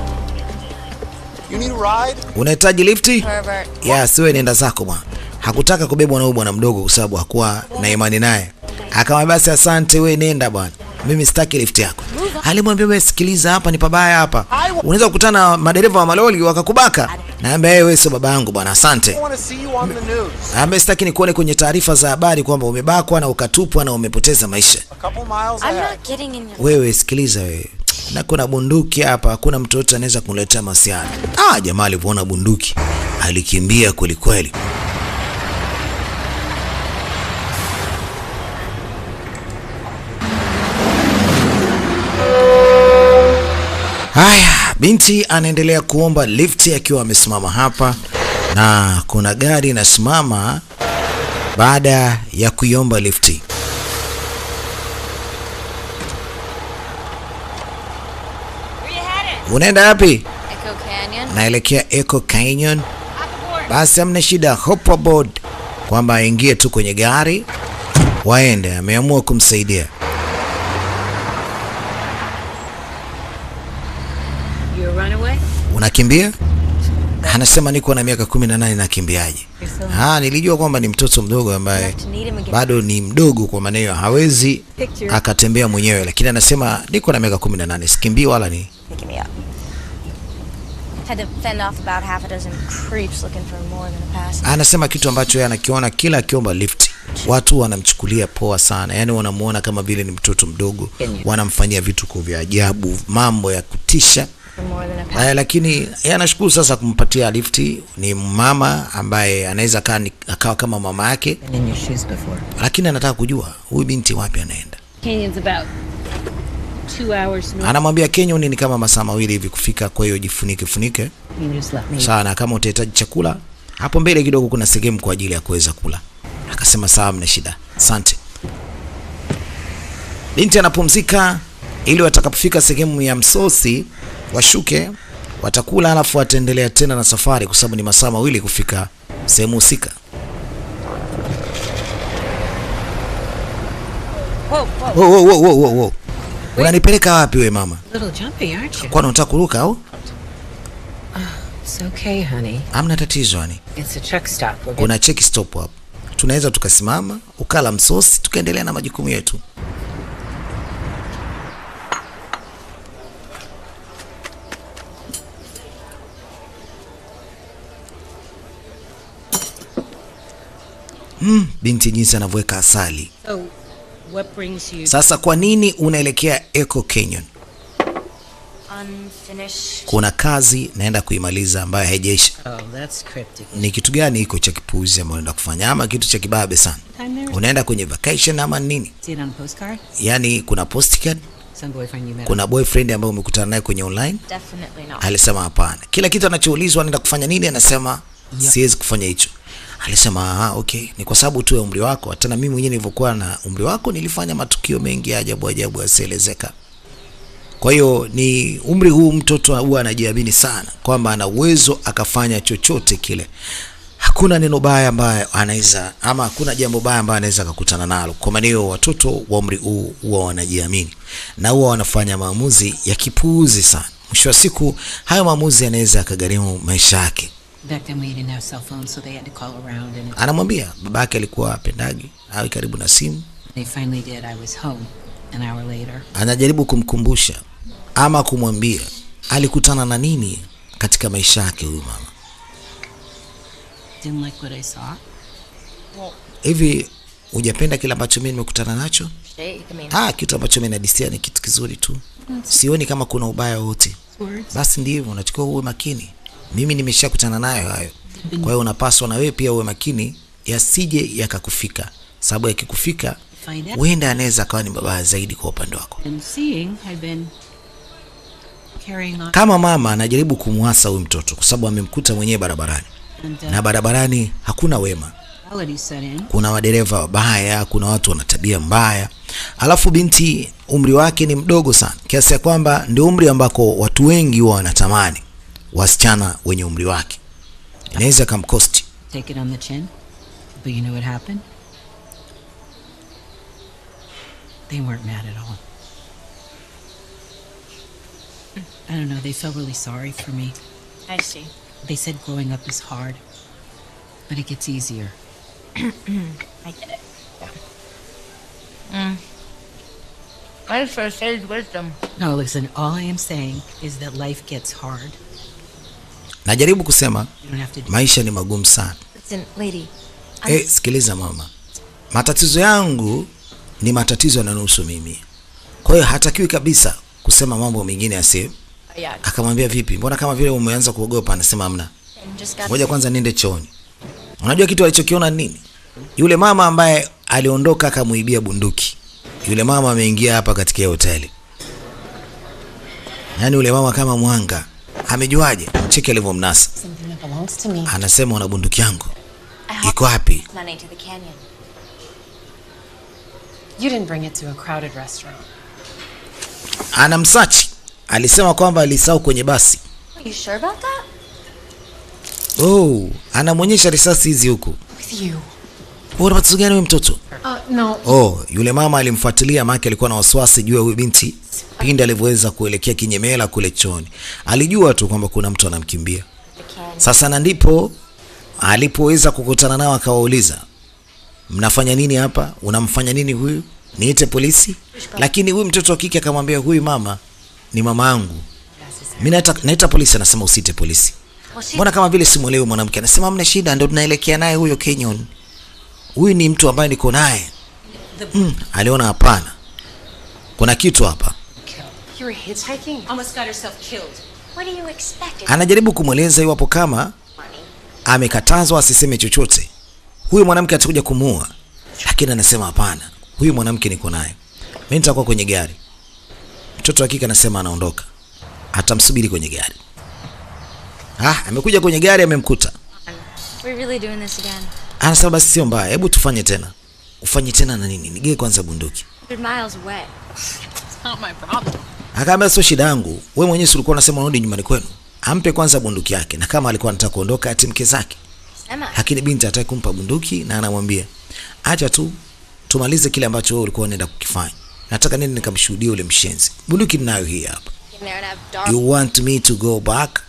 You need a ride? Unahitaji lifti? Herbert. Ya, siwe nenda zako bwana. Hakutaka kubebwa na huyu bwana mdogo kwa sababu hakuwa na imani naye. Akamwambia basi asante, wewe nenda bwana. Mimi sitaki lift yako. Alimwambia wewe sikiliza, hapa ni pabaya hapa. Unaweza kukutana na madereva wa malori wakakubaka. Naambia wewe sio baba yangu bwana, asante. I want to see you on the news. Naambia sitaki nikuone kwenye taarifa za habari kwamba umebakwa na ukatupwa na umepoteza maisha. A couple miles I'm ahead. not getting in your Wewe sikiliza wewe. Na kuna bunduki hapa, hakuna mtu yote anaweza kuniletea masiara. Ah, jamaa alipoona bunduki alikimbia kweli kweli. Haya, binti anaendelea kuomba lifti akiwa amesimama hapa, na kuna gari inasimama. Baada ya kuiomba lifti. Where you headed? Unaenda wapi? Echo Canyon. Naelekea Echo Canyon. Basi hamna shida, hop aboard, kwamba aingie tu kwenye gari waende. Ameamua kumsaidia. You a runaway? Unakimbia? Anasema niko na miaka 18, nakimbiaje? Ah, nilijua kwamba ni mtoto mdogo ambaye bado ni mdogo, kwa maana hiyo hawezi akatembea mwenyewe, lakini anasema niko na miaka 18, sikimbii wala ni Picking me up. Had to fend off about half a dozen creeps looking for more than a pass. Anasema kitu ambacho yeye anakiona kila akiomba lift, watu wanamchukulia poa sana, yani wanamuona kama vile ni mtoto mdogo, wanamfanyia vitu kwa vya ajabu, mambo ya kutisha. For more than a pass. Lakini yeye anashukuru sasa kumpatia lifti. Ni mama ambaye anaweza akawa kama mama yake, Been in your shoes before. lakini anataka kujua huyu binti wapi anaenda. Canyon's about 2 hours north. Anamwambia Canyon ni kama masaa 2 hivi kufika, kwa hiyo jifunike funike You just let me. sana. Kama utahitaji chakula hapo mbele kidogo kuna sehemu kwa ajili ya kuweza kula. Akasema sawa, mna shida, asante. Binti anapumzika ili watakapofika sehemu ya msosi washuke, watakula, alafu wataendelea tena na safari, kwa sababu ni masaa 2 kufika sehemu husika. Whoa, whoa. Wo, wo, wo, wo, wo, wo. Unanipeleka wapi we mama? Little jumpy, aren't you? Kwani unataka kuruka au? It's okay, honey. Hamna tatizo yani. It's a truck stop. We're Kuna check stop hapo, tunaweza tukasimama ukala msosi tukaendelea na majukumu yetu. Binti jinsi anavyoweka asali. So, what brings you? Sasa kwa nini unaelekea Echo Canyon? Unfinished. Kuna kazi naenda kuimaliza ambayo haijaisha. Oh, that's cryptic. Ni kitu gani iko cha kipuuzi ambayo unaenda kufanya, ama kitu cha kibabe sana? Time there? Unaenda kwenye vacation ama nini? See it on a postcard? Yaani kuna postcard, Some boyfriend you met. kuna boyfriend ambaye umekutana naye kwenye online? Definitely not. Alisema hapana. Kila kitu anachoulizwa anaenda kufanya nini, anasema siwezi kufanya hicho. Alisema ah, okay, ni kwa sababu tu ya umri wako. Hata na mimi mwenyewe nilivyokuwa na umri wako nilifanya matukio mengi ya ajabu ajabu yasielezeka. Kwa hiyo ni umri huu mtoto huwa anajiamini sana kwamba ana uwezo akafanya chochote kile. Hakuna neno baya ambaye anaweza ama hakuna jambo baya ambaye anaweza akakutana nalo. Kwa maana hiyo watoto wa umri huu huwa wanajiamini na huwa wanafanya maamuzi ya kipuuzi sana. Mwisho wa siku hayo maamuzi yanaweza yakagharimu maisha yake. Back then we didn't have cell phones, so they had to call around, and Anamwambia babake alikuwa apendagi awe karibu na simu. they finally did. I was home an hour later. Anajaribu kumkumbusha ama kumwambia alikutana na nini katika maisha yake huyu mama. Didn't like what I saw. Hivi hujapenda kile ambacho mimi nimekutana nacho? Shake. I mean, Ah, kitu ambacho mimi nadisia ni kitu kizuri tu, sioni kama kuna ubaya wowote. Words. Basi ndivyo unachukua, uwe makini. Mimi nimeshakutana nayo hayo, kwa hiyo unapaswa na wewe pia uwe makini yasije yakakufika, sababu yakikufika Find out. huenda anaweza akawa ni mabaya zaidi kwa upande wako. And seeing had been carrying on. Kama mama anajaribu kumwasa huyu mtoto kwa sababu amemkuta mwenyewe barabarani, And na barabarani hakuna wema. reality set in. Kuna madereva wabaya, kuna watu wana tabia mbaya. Alafu binti umri wake ni mdogo sana, kiasi ya kwamba ndio umri ambako watu wengi huwa wanatamani wasichana wenye umri wake, inaweza kamkosti. Take it on the chin. But you know what happened? They weren't mad at all. I don't know, they felt really sorry for me. I see. They said growing up is hard, but it gets easier. I get it. Yeah. Mm. Thanks for sage wisdom. No, listen, all I am saying is that life gets hard. Najaribu kusema You don't have to do maisha ni magumu sana. Listen, lady. Sikiliza mama, matatizo yangu ni matatizo yananihusu mimi, kwa hiyo hatakiwi kabisa kusema mambo mengine yasiyo. Yeah. Akamwambia vipi, mbona kama vile umeanza kuogopa? Anasema hamna, And just got ngoja kwanza niende chooni. Unajua kitu alichokiona ni nini? Yule mama ambaye aliondoka akamuibia bunduki, yule mama ameingia hapa katika hiyo hoteli. Yaani yule mama kama mwanga, amejuaje? Cheki alivyomnasa. Something that belongs to me. Anasema una bunduki yangu. Iko wapi? Money to the canyon. You didn't bring it to a crowded restaurant. Anamsachi. Alisema kwamba alisahau kwenye basi. Are you sure about that? Oh, anamwonyesha risasi hizi huku. With you. Wewe unapata gani wewe mtoto? No. Oh, yule mama alimfuatilia maana alikuwa na wasiwasi juu ya huyu binti pindi alivyoweza kuelekea kinyemela kule chooni. Alijua tu kwamba kuna mtu anamkimbia. Sasa na ndipo alipoweza kukutana nao akawauliza, mnafanya nini hapa? Unamfanya nini huyu? Niite polisi? Lakini huyu mtoto wa kike akamwambia, huyu mama ni mama yangu. Mimi naita polisi. Anasema usiite polisi. Mbona kama vile simuelewi mwanamke? Anasema hamna shida, ndio tunaelekea naye huyo Kenyon. Huyu ni mtu ambaye niko naye. Aliona hapana, kuna kitu hapa. You were hitchhiking? Almost got herself killed. What do you expect? Anajaribu kumweleza iwapo kama amekatazwa asiseme chochote, huyu mwanamke atakuja kumuua. Lakini anasema hapana, huyu mwanamke niko naye, mimi nitakuwa kwenye gari. Mtoto wa kike anasema anaondoka, atamsubiri kwenye gari. Ah, amekuja kwenye gari, amemkuta. We're really doing this again. Anasema basi sio mbaya, hebu tufanye tena. Ufanye tena na nini? Nigee kwanza bunduki. 100 miles away. It's not my problem. Akaambia sio shida yangu, wewe mwenyewe si ulikuwa unasema unarudi nyumbani kwenu. Ampe kwanza bunduki yake, na kama alikuwa anataka kuondoka atimke zake. Emma. Lakini binti hataki kumpa bunduki na anamwambia acha tu tumalize kile ambacho wewe ulikuwa unaenda kukifanya. Nataka nini nikamshuhudie ule mshenzi. Bunduki ninayo hii hapa. In there and have dark. You want me to go back?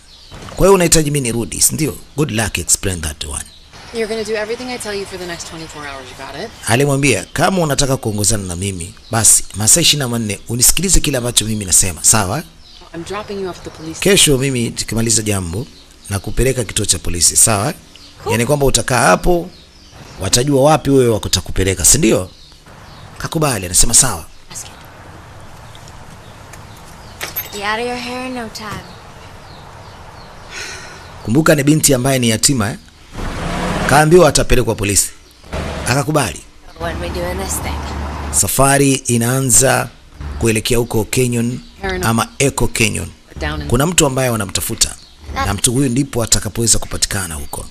Kwa hiyo unahitaji mimi nirudi, si ndio? Good luck, explain that one. You're gonna do everything I tell you for the next 24 hours, you got it? Alimwambia kama unataka kuongozana na mimi basi masaa 24 unisikilize kile ambacho mimi nasema, sawa? I'm dropping you off at the police. Kesho mimi tukimaliza jambo na kupeleka kituo cha polisi, sawa? Yaani kwamba utakaa hapo, watajua wapi wewe wakutakupeleka, si ndio? Kakubali, anasema sawa. Be out of your hair in no time. Kumbuka ni binti ambaye ni yatima, eh? Kaambiwa atapelekwa polisi, akakubali. When we doing this thing? Safari inaanza kuelekea huko Canyon ama Echo Canyon. Down in Kuna mtu ambaye wanamtafuta na mtu huyu ndipo atakapoweza kupatikana huko.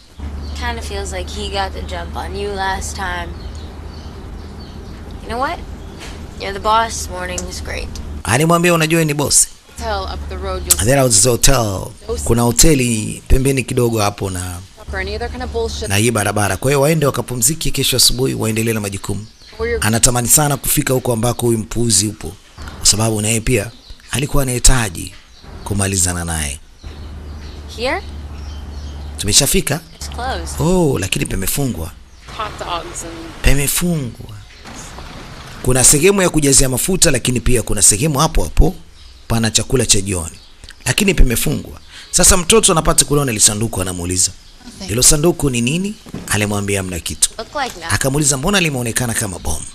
Kind of feels like he got the jump on you last time. You know what? You're the boss. Morning's great. Alimwambia unajua ni boss. hotel up the road. You'll There was a hotel. Kuna hoteli pembeni kidogo hapo na or any other kind of bullshit. na hii barabara. Kwa hiyo waende wakapumzike, kesho asubuhi waendelee na majukumu. Where you're Anatamani sana kufika huko ambako huyu mpuuzi upo, kwa sababu naye pia alikuwa anahitaji kumalizana naye. Here? Tumeshafika. It's closed. Oh, lakini pamefungwa, hot dogs and pamefungwa. Kuna sehemu ya kujazia mafuta, lakini pia kuna sehemu hapo hapo pana chakula cha jioni, lakini pamefungwa. Sasa mtoto anapata kuliona ile sanduku, anamuuliza hilo sanduku ni nini? Alimwambia hamna kitu. Looked like nothing. Akamuuliza mbona limeonekana kama bomu?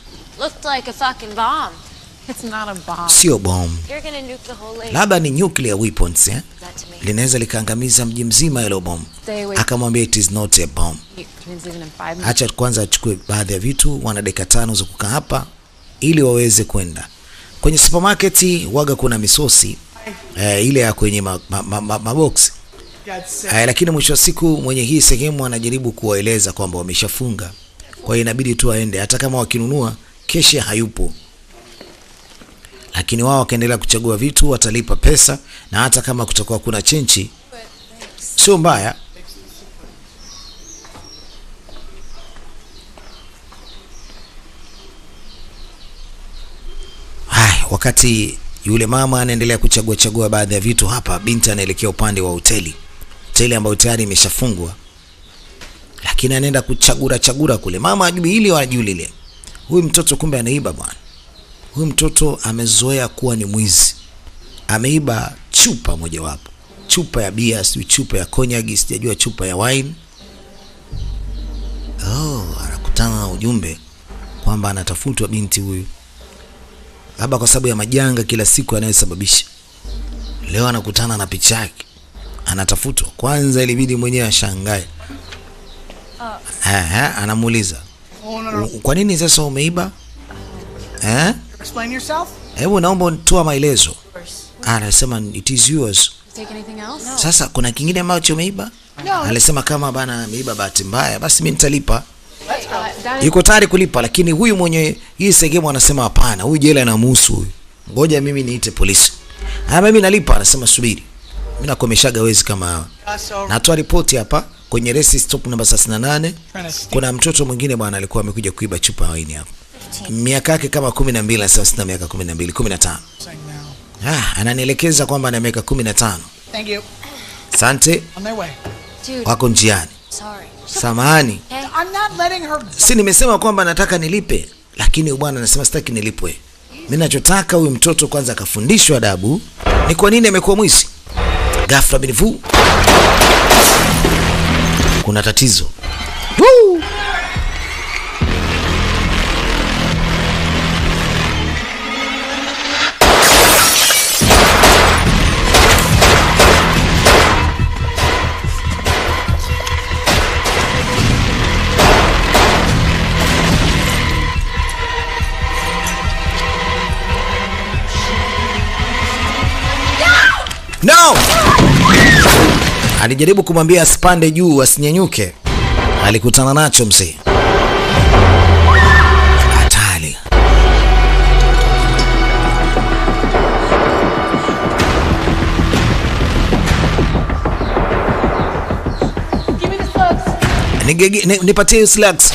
Looked like a fucking bomb. it's not a bomb. Sio bomu, You're gonna nuke the whole lake. labda ni nuclear weapons, eh? That to me. Linaweza likaangamiza mji mzima hilo bomu. Stay away. Akamwambia it is not a bomb. Train's leaving in 5 minutes. Acha kwanza achukue baadhi ya vitu, wana dakika 5 za kukaa hapa ili waweze kwenda kwenye supermarket. Waga kuna misosi ile ya kwenye maboksi lakini mwisho wa siku mwenye hii sehemu anajaribu kuwaeleza kwamba wameshafunga, kwa hiyo inabidi tu aende, hata kama wakinunua kesha hayupo. Lakini wao wakaendelea kuchagua vitu, watalipa pesa, na hata kama kutakuwa kuna chenchi sio mbaya. Hai, wakati yule mama anaendelea kuchagua chagua baadhi ya vitu hapa, binti anaelekea upande wa hoteli, hoteli ambayo tayari imeshafungwa, lakini anaenda kuchagura chagura kule. Mama ajui hili wala ajui lile. Huyu mtoto kumbe anaiba bwana. Huyu mtoto amezoea kuwa ni mwizi, ameiba chupa mojawapo, chupa ya bia, sijui chupa ya konyagi, sijajua chupa ya wine. Oh, anakutana na ujumbe kwamba anatafutwa binti huyu, labda kwa sababu ya majanga kila siku anayosababisha. Leo anakutana na picha yake, anatafutwa. Kwanza ilibidi mwenyewe ashangae. Anamuuliza, kwa nini sasa umeiba? Explain yourself? Hebu naomba toa maelezo. Anasema it is yours. Take anything else? Sasa kuna kingine ambacho umeiba? Alisema kama bana ameiba bahati mbaya, basi mimi nitalipa. Yuko tayari kulipa, lakini huyu mwenye hii sehemu anasema hapana, huyu jela inamhusu huyu. Ngoja mimi niite polisi. Ah, mimi nalipa, anasema subiri. Mimi nakomeshaga wezi kama hawa. Natoa ripoti hapa kwenye rest stop namba 38. Kuna mtoto mwingine bwana alikuwa amekuja kuiba chupa ya waini hapa. Miaka yake kama 12, anasema sina miaka 12, 15. Ah, ananielekeza kwamba ana miaka 15. Thank you. Asante. On their way. Dude, Wako njiani. sorry. Samahani. I'm not letting her. Si nimesema kwamba nataka nilipe, lakini bwana anasema sitaki nilipwe. Mimi nachotaka huyu mtoto kwanza akafundishwe adabu. Ni kwa nini amekuwa mwizi? Ghafla bin vu, kuna tatizo. Woo! No! Alijaribu kumwambia asipande juu asinyanyuke. Alikutana nacho mzee. Hatari. Nipatie slugs.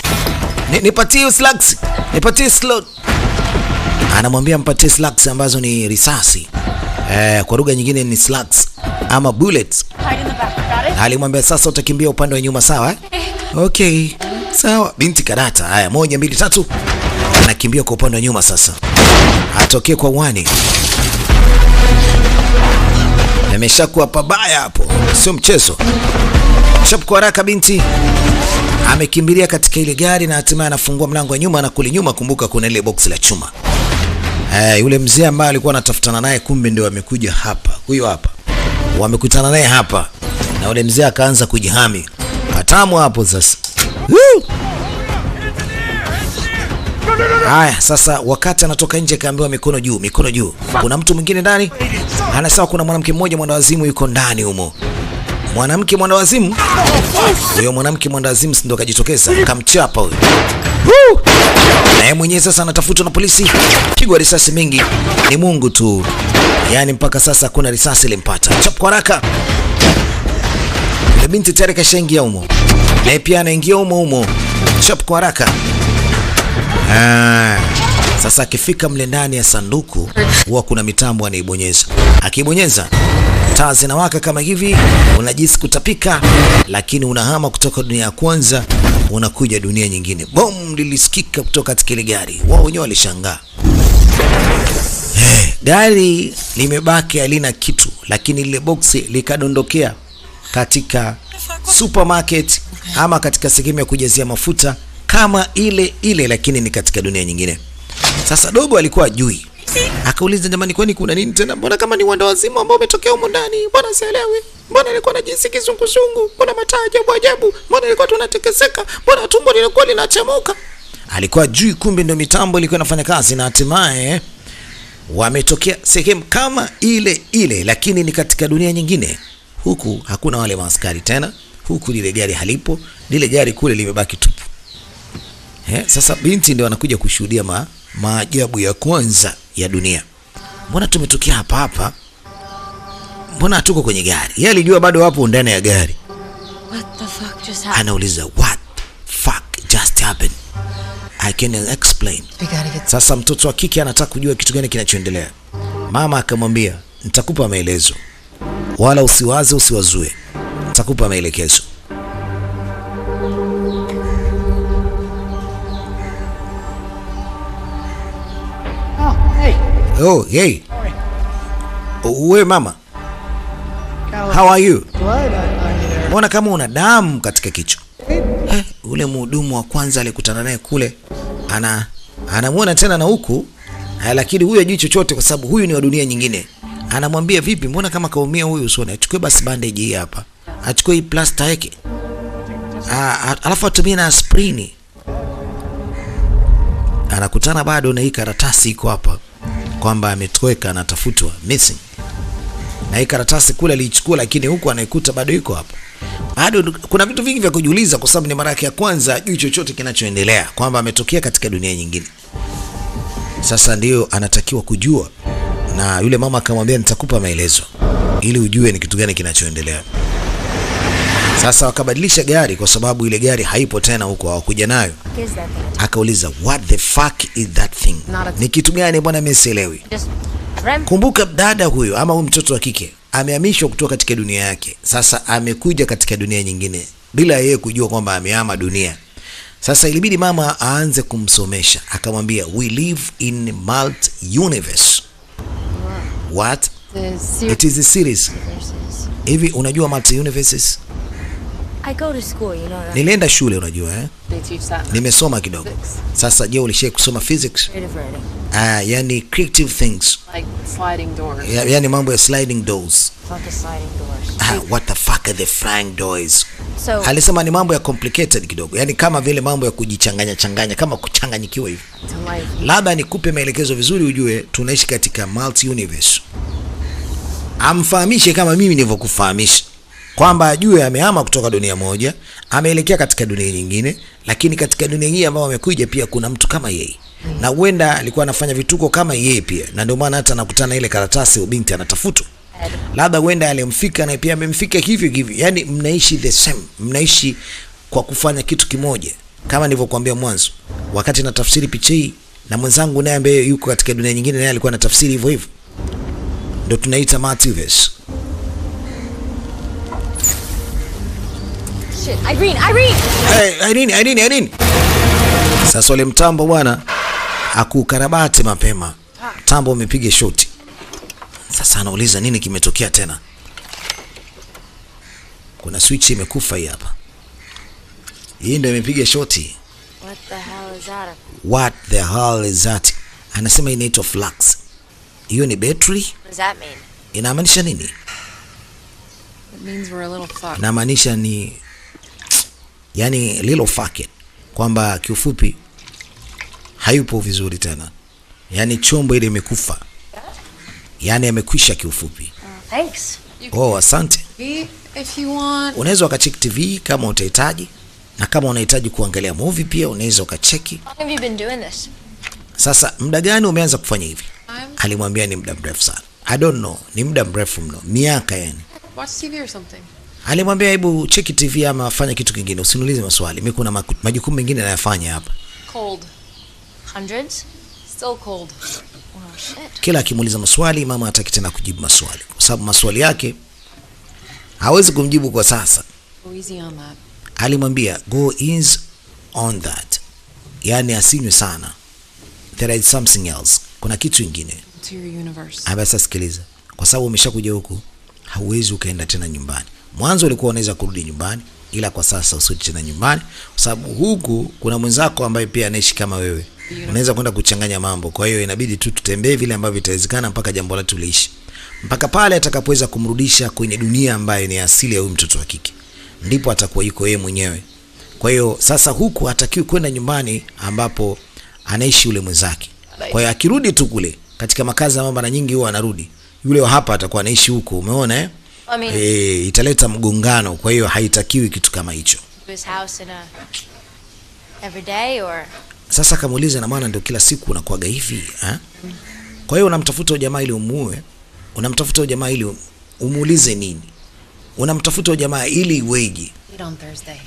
Nipatie slugs. Nipatie slot. Anamwambia mpatie slugs ambazo ni risasi. Kwa lugha nyingine ni slugs ama bullets. Alimwambia sasa utakimbia upande wa nyuma, sawa eh? Okay, sawa. Binti karata. Haya, 1 2 3. Anakimbia kwa upande wa nyuma sasa. Atokee kwa uani. Ameshakuwa pabaya hapo. Sio mchezo. Chap kwa haraka binti amekimbilia katika ile gari na hatimaye anafungua mlango wa nyuma na kule nyuma kumbuka kuna ile box la chuma. Yule mzee ambaye alikuwa anatafutana naye kumbe ndio amekuja hapa. Huyo hapa. Wamekutana naye hapa. Na yule mzee akaanza kujihami. Patamu hapo sasa. Woo! Haya, sasa wakati anatoka nje kaambiwa mikono juu, mikono juu. Kuna mtu mwingine ndani? Anasema kuna mwanamke mmoja mwendawazimu yuko ndani humo. Mwanamke mwendawazimu? Huyo mwanamke mwendawazimu si ndo kajitokeza, akamchapa huyo. Woo! Na yeye mwenyewe sasa anatafutwa na polisi. Pigwa risasi mingi. Ni Mungu tu. Yaani mpaka sasa hakuna risasi ilimpata. Chap kwa haraka. Yule binti tayari kashaingia humo. Na pia anaingia humo humo. Chap kwa haraka. Sasa akifika mle ndani ya sanduku huwa kuna mitambo anaibonyeza. Akibonyeza taa zinawaka kama hivi, unajisi kutapika, lakini unahama kutoka dunia ya kwanza unakuja dunia nyingine. Boom lilisikika kutoka katika ile gari. Wao wenyewe walishangaa. Gari limebaki halina kitu, lakini lile boksi likadondokea katika supermarket ama katika sehemu ya kujazia mafuta kama ile ile, lakini ni katika dunia nyingine. Sasa dogo alikuwa ajui. Akauliza, jamani, kwani kuna nini tena? Mbona kama ni wandawazimu ambao umetokea humu ndani? Mbona sielewi? Mbona nilikuwa najihisi kizunguzungu? Mbona mataa ajabu ajabu? Mbona nilikuwa tunatekeseka? Mbona tumbo lilikuwa linachemuka? Alikuwa ajui, kumbe ndio mitambo ilikuwa inafanya kazi, na hatimaye wametokea sehemu kama ile ile, lakini ni katika dunia nyingine. Huku hakuna wale maaskari tena, huku lile gari halipo, lile gari kule limebaki tupu. Sasa binti ndio anakuja kushuhudia maajabu ya kwanza ya dunia. Mbona tumetokea hapa hapa? Mbona hatuko kwenye gari? Yeye alijua bado wapo ndani ya gari. What the fuck just happened? Anauliza, what fuck just happened? I can't explain. Sasa mtoto wa kike anataka kujua kitu gani kinachoendelea. Mama akamwambia, nitakupa maelezo. Wala usiwaze, usiwazue. Nitakupa maelekezo. Oh, hey. Oh, hey. Wewe mama. How are you? Mbona kama una damu katika kichwa? Ule mhudumu wa kwanza alikutana naye kule, anamuona tena na huku, lakini huyu hajui chochote kwa sababu huyu ni wa dunia nyingine. Anamwambia, vipi, mbona kama kaumia huyu usoni? Achukue basi bandage hii hapa. Achukue hii plaster yake. Alafu atumie na aspirini. Anakutana bado na hii karatasi iko hapa kwamba ametoweka, anatafutwa, missing. Na hii karatasi kule aliichukua, lakini huku anaikuta bado iko hapo. Bado kuna vitu vingi vya kujiuliza, kwa sababu ni mara yake ya kwanza ajui chochote kinachoendelea, kwamba ametokea katika dunia nyingine. Sasa ndiyo anatakiwa kujua, na yule mama akamwambia, nitakupa maelezo ili ujue ni kitu gani kinachoendelea. Sasa wakabadilisha gari kwa sababu ile gari haipo tena huko, hawakuja nayo. What is that thing? Akauliza, what the fuck is that thing? Ni kitu gani bwana, mimi sielewi. Just rem. Kumbuka dada huyo ama huyu mtoto wa kike amehamishwa kutoka katika dunia yake, sasa amekuja katika dunia nyingine bila yeye kujua kwamba amehama dunia. Sasa ilibidi mama aanze kumsomesha, akamwambia, we live in multi universe. What? The series. It is a series. Hivi unajua multi universes? I go to school, you know that. Nilienda shule, unajua, eh? They teach that. Nimesoma kidogo. Sasa je, ulishai kusoma physics? Creative writing. Ah, yani creative things. Like sliding doors. Yani mambo ya sliding doors. Fuck is sliding doors. Ah, what the fuck are the flying doors? So Alisema ni mambo ya complicated kidogo, yani kama vile mambo ya kujichanganya changanya, kama kuchanganyikiwa hivi. To life. Labda nikupe maelekezo vizuri ujue tunaishi katika multi universe. Amfahamishe kama mimi nilivyokufahamisha kwamba ajue amehama kutoka dunia moja ameelekea katika dunia nyingine, lakini katika dunia hii ambayo amekuja pia kuna mtu kama yeye, na huenda alikuwa anafanya vituko kama yeye pia, na ndio maana hata anakutana ile karatasi, ubinti anatafutwa, labda huenda alimfika na pia amemfika hivyo hivyo. Yani mnaishi the same, mnaishi kwa kufanya kitu kimoja, kama nilivyokuambia mwanzo, wakati natafsiri picha hii na mwenzangu naye ambaye yuko katika dunia nyingine, naye alikuwa anatafsiri hivyo hivyo, ndio tunaita multiverse. Shit, Irene, Irene! Hey, Irene, Irene, Irene. Sasa ule mtambo bwana akukarabati mapema, mtambo umepiga shoti. Sasa anauliza nini kimetokea tena? Kuna switch imekufa hii hapa, hii ndio imepiga shoti. What the hell is that? What the hell is that? Anasema inaitwa flux. Hiyo ni battery. What does that mean? Inamaanisha nini? It means we're a little fucked. Inamaanisha ni yani little fuck it, kwamba kiufupi hayupo vizuri tena, yani chombo ile imekufa, yani amekwisha kiufupi. Thanks. Oh, asante. TV if you want. Unaweza ukacheki TV kama utahitaji, na kama unahitaji kuangalia movie pia unaweza ukacheki. How long have you been doing this? Sasa muda gani umeanza kufanya hivi? Alimwambia ni muda mrefu sana. I don't know, ni muda mrefu mno, miaka yani. Watch TV or something. Alimwambia hebu cheki TV ama fanya kitu kingine, usiniulize maswali, mimi kuna majukumu mengine nayafanya hapa. Cold. Hundreds? Still cold. Oh shit. Kila akimuuliza maswali mama hataki tena kujibu maswali, kwa sababu maswali yake hawezi kumjibu kwa sasa. Go easy on that. Alimwambia go easy on that, yaani asinywe sana. There is something else, kuna kitu ingine. To your universe. Aba, sasa sikiliza, kwa sababu umeshakuja huku hauwezi ukaenda tena nyumbani. Mwanzo ulikuwa unaweza kurudi nyumbani, ila kwa sasa usirudi tena nyumbani, kwa sababu huku kuna mwenzako ambaye pia anaishi kama wewe, unaweza kwenda kuchanganya mambo. Kwa hiyo inabidi tu tutembee vile ambavyo itawezekana mpaka jambo letu liishi, mpaka pale atakapoweza kumrudisha kwenye dunia ambayo ni asili ya huyu mtoto wa kike, ndipo atakuwa yuko yeye mwenyewe. Kwa hiyo sasa huku hatakiwi kwenda nyumbani ambapo anaishi yule mwenzake. Kwa hiyo akirudi tu kule katika makazi ambayo mara nyingi huwa anarudi, yule wa hapa atakuwa anaishi huko, umeona eh? I mean, Italeta mgongano, kwa hiyo haitakiwi kitu kama hicho. to his house in a every day or Sasa akamuuliza, na maana ndio kila siku unakuwaga hivi eh? Kwa hiyo unamtafuta huyo jamaa ili umuue, unamtafuta huyo jamaa ili umuulize nini? Unamtafuta huyo jamaa ili iweje? Meet on Thursday.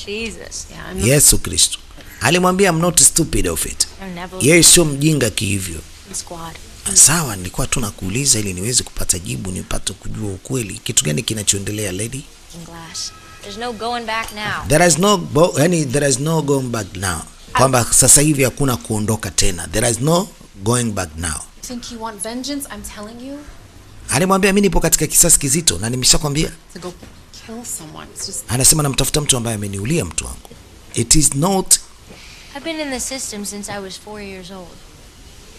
Jesus. Yeah, I'm not Yesu Kristo alimwambia I'm not stupid of it. I'm never Yeye sio mjinga kihivyo. squad. Sawa, nilikuwa tu nakuuliza ili niweze kupata jibu, nipate kujua ukweli, kitu gani kinachoendelea lady. Glass. There's no going back now. There is no yani there is no going back now, kwamba sasa hivi hakuna kuondoka tena. There is no going back now. think you want vengeance, I'm telling you Alimwambia mimi nipo katika kisasi kizito na nimeshakwambia. to go kill someone. It's just Anasema namtafuta mtu ambaye ameniulia mtu wangu. It is not I've been in the system since I was 4 years old.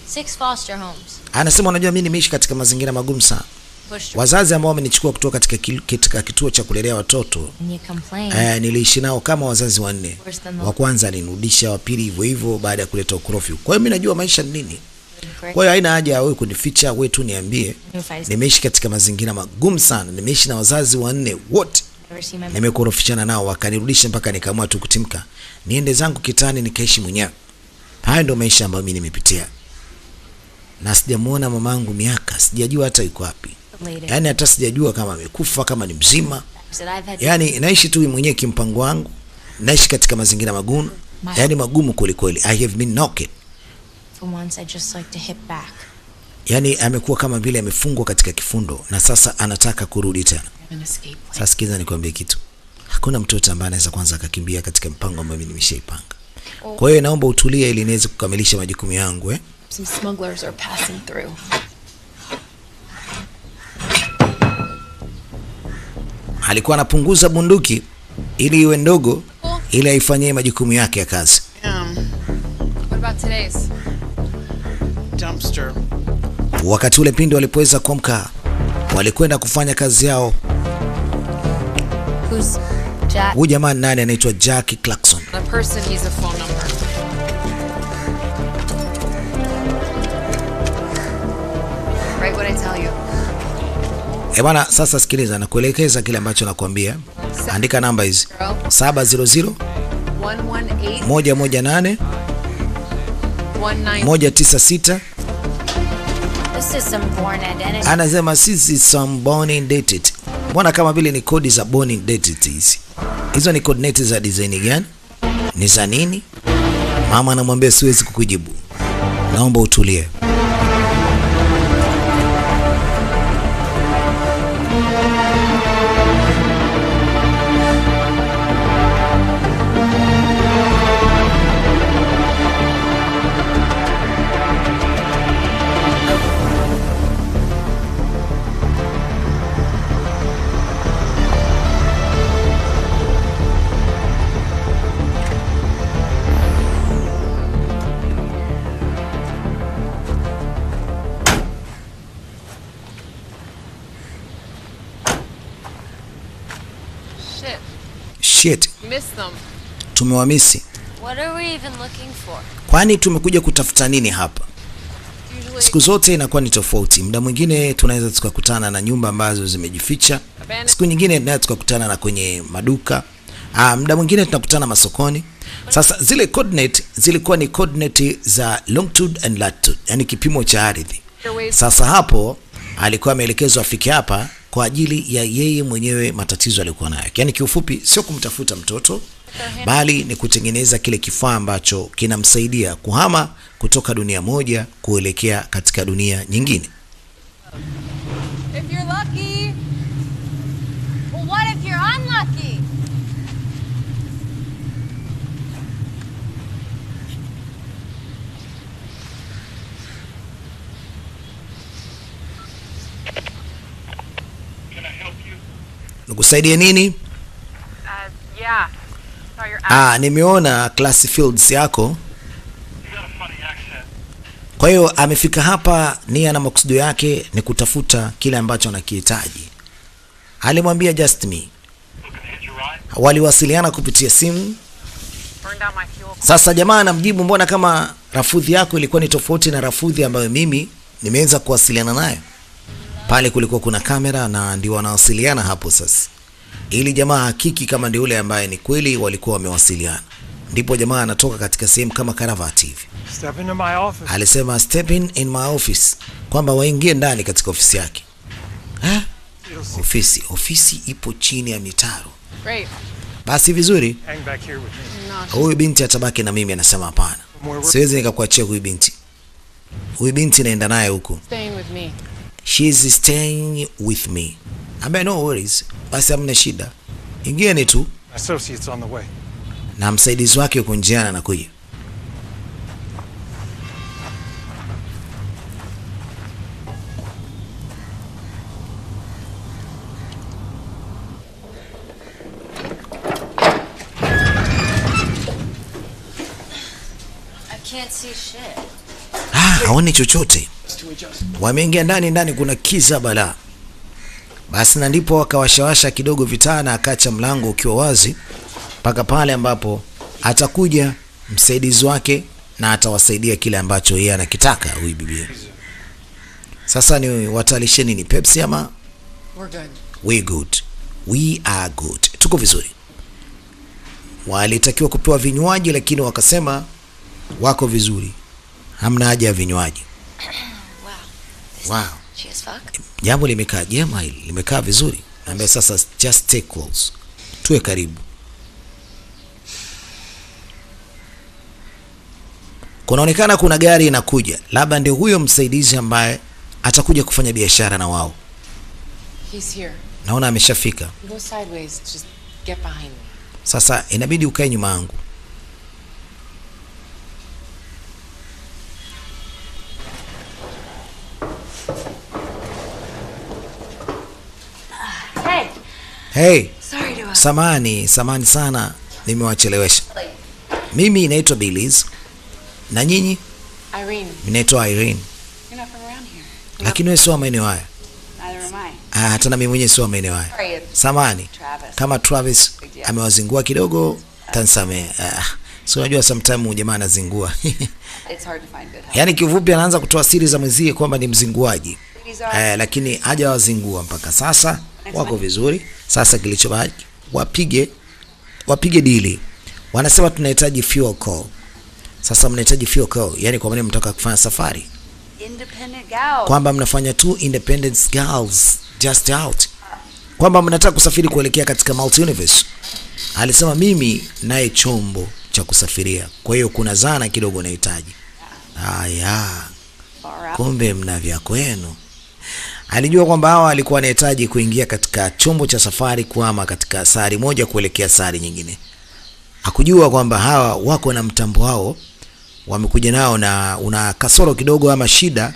6 foster homes. Anasema unajua mimi nimeishi katika mazingira magumu sana. Pushed Wazazi ambao wamenichukua kutoka katika kituo cha kulelea watoto and you complain. Niliishi nao kama wazazi wanne. Wa kwanza alinirudisha, wa pili hivyo hivyo baada ya kuleta ukorofi. Kwa hiyo mimi najua maisha ni nini. Kwa hiyo haina haja ya wewe kunificha, wewe tu niambie. If I Nimeishi katika mazingira magumu sana, nimeishi na wazazi wanne wote, never see my nimekorofishana nao wakanirudisha mpaka nikaamua tu kutimka niende zangu kitani nikaishi mwenyewe. Haya ndio maisha ambayo mimi nimepitia, na sijamuona mamangu miaka, sijajua hata yuko wapi, later. yaani hata sijajua kama amekufa, kama ni mzima. That I've had Yaani naishi tu mwenyewe kimpango wangu, naishi katika mazingira magumu, yaani magumu kwelikweli. I have been knocked. For once, I just like to hit back. Yaani amekuwa kama vile amefungwa katika kifundo na sasa anataka kurudi tena. An escape plan. Sasa sikiza nikwambie kitu. Hakuna mtoto ambaye anaweza kwanza akakimbia katika mpango ambao mimi nimeshaipanga. Kwa hiyo naomba utulie ili niweze kukamilisha majukumu yangu eh. Some smugglers are passing through. Alikuwa anapunguza bunduki ili iwe ndogo ili aifanyie majukumu yake ya kazi. What about today's? Dumpster. Wakati ule pindi walipoweza kuamka, walikwenda kufanya kazi yao. Who's Jack? Huyu jamaa ni nani? Anaitwa Jack Clarkson. The person needs a phone number. Write what I tell you. Eh bwana, sasa sikiliza, nakuelekeza kile ambacho nakwambia. Andika namba hizi: 700 118 118 19. 196. This is some born identity. Anasema sisi some born identity. Mbona kama vile ni kodi za born identity hizi? Hizo ni coordinates za design gani? Ni za nini? Mama anamwambia siwezi kukujibu, naomba utulie. Shit. Shit, Missed them. tumewamisi. What are we even looking for? Kwani tumekuja kutafuta nini hapa? Usually Siku zote inakuwa ni tofauti. Muda mwingine tunaweza tukakutana na nyumba ambazo zimejificha, siku nyingine tunaweza tukakutana na kwenye maduka, muda mwingine tunakutana masokoni. Sasa zile coordinate zilikuwa ni coordinate za longitude and latitude, yani kipimo cha ardhi. Sasa hapo alikuwa ameelekezwa afike hapa kwa ajili ya yeye mwenyewe matatizo aliyokuwa nayo. Yaani kiufupi sio kumtafuta mtoto bali ni kutengeneza kile kifaa ambacho kinamsaidia kuhama kutoka dunia moja kuelekea katika dunia nyingine. If you're lucky. Well, what if you're unlucky? Nikusaidie nini? Yeah. Saw your Nimeona class fields yako. Kwa hiyo amefika hapa nia na makusudio yake ni kutafuta kile ambacho anakihitaji. Alimwambia just me. Waliwasiliana kupitia simu. Burned out my fuel. Sasa jamaa anamjibu, mbona kama rafudhi yako ilikuwa ni tofauti na rafudhi ambayo mimi nimeweza kuwasiliana nayo. Pale kulikuwa kuna kamera na ndio wanawasiliana hapo sasa, ili jamaa hakiki kama ndio yule ambaye ni kweli walikuwa wamewasiliana. Ndipo jamaa anatoka katika sehemu kama karavati hivi, Step into my office. alisema step in my office, kwamba waingie ndani katika ofisi yake. Ha? Ofisi, ofisi ipo chini ya mitaro. Great. Basi vizuri, Hang back here with me. huyu binti atabaki na mimi. Anasema hapana, siwezi nikakuachia huyu binti. Huyu binti naenda naye huko, Staying with me. she is staying with me. Ambaye no worries, basi hamna shida, ingieni tu, Associates on the way. na msaidizi wake yuko njiani anakuja. I can't see shit. Haoni chochote. Wameingia ndani, ndani kuna kiza balaa. Basi na ndipo wakawashawasha kidogo vitaa na akaacha mlango ukiwa wazi mpaka pale ambapo atakuja msaidizi wake na atawasaidia kile ambacho yeye anakitaka huyu bibie. Sasa ni watalisheni ni Pepsi ama? We're good. We good. We are good. Tuko vizuri. Walitakiwa kupewa vinywaji lakini wakasema wako vizuri. Hamna haja ya vinywaji. Wow. Wow. She as fuck. Jambo limekaa jema hili, limekaa vizuri. Naambia sasa just stay close. Tuwe karibu. Kunaonekana kuna gari inakuja, labda ndio huyo msaidizi ambaye atakuja kufanya biashara na wao. He's here. Naona ameshafika. Go sideways. Just get behind me. Sasa inabidi ukae nyuma yangu. Hey. Hey, Sorry to samani, samani sana nimewachelewesha. Mimi naitwa Billies na nyinyi? Irene. Mimi naitwa Irene. You're not from around here. Lakini wewe sio wa maeneo haya. Neither am I. Ah, hata na mimi mwenyewe sio wa maeneo haya. Sorry, it's Samani. Travis. Kama Travis amewazingua kidogo, tansamee. Ah, so unajua sometime jamaa anazingua. It's hard to find good help. Yaani kiufupi anaanza kutoa siri za mwenzie kwamba ni mzinguaji. Ladies are Lakini hajawazingua mpaka sasa, wako vizuri. Sasa kilichobaki wapige dili. Wanasema tunahitaji fuel call. Sasa mnahitaji fuel call, yani kwa maana mnataka kufanya safari independent gals. kwamba mnafanya tu independent girls just out, kwamba mnataka kusafiri kuelekea katika multi universe. Alisema mimi naye chombo cha kusafiria, kwa hiyo kuna zana kidogo nahitaji. Haya, Far out. kumbe mna vya kwenu. Alijua kwamba hawa alikuwa anahitaji kuingia katika chombo cha safari kuhama katika sari moja kuelekea sari nyingine. Hakujua kwamba hawa wako na mtambo wao wamekuja nao na una kasoro kidogo ama shida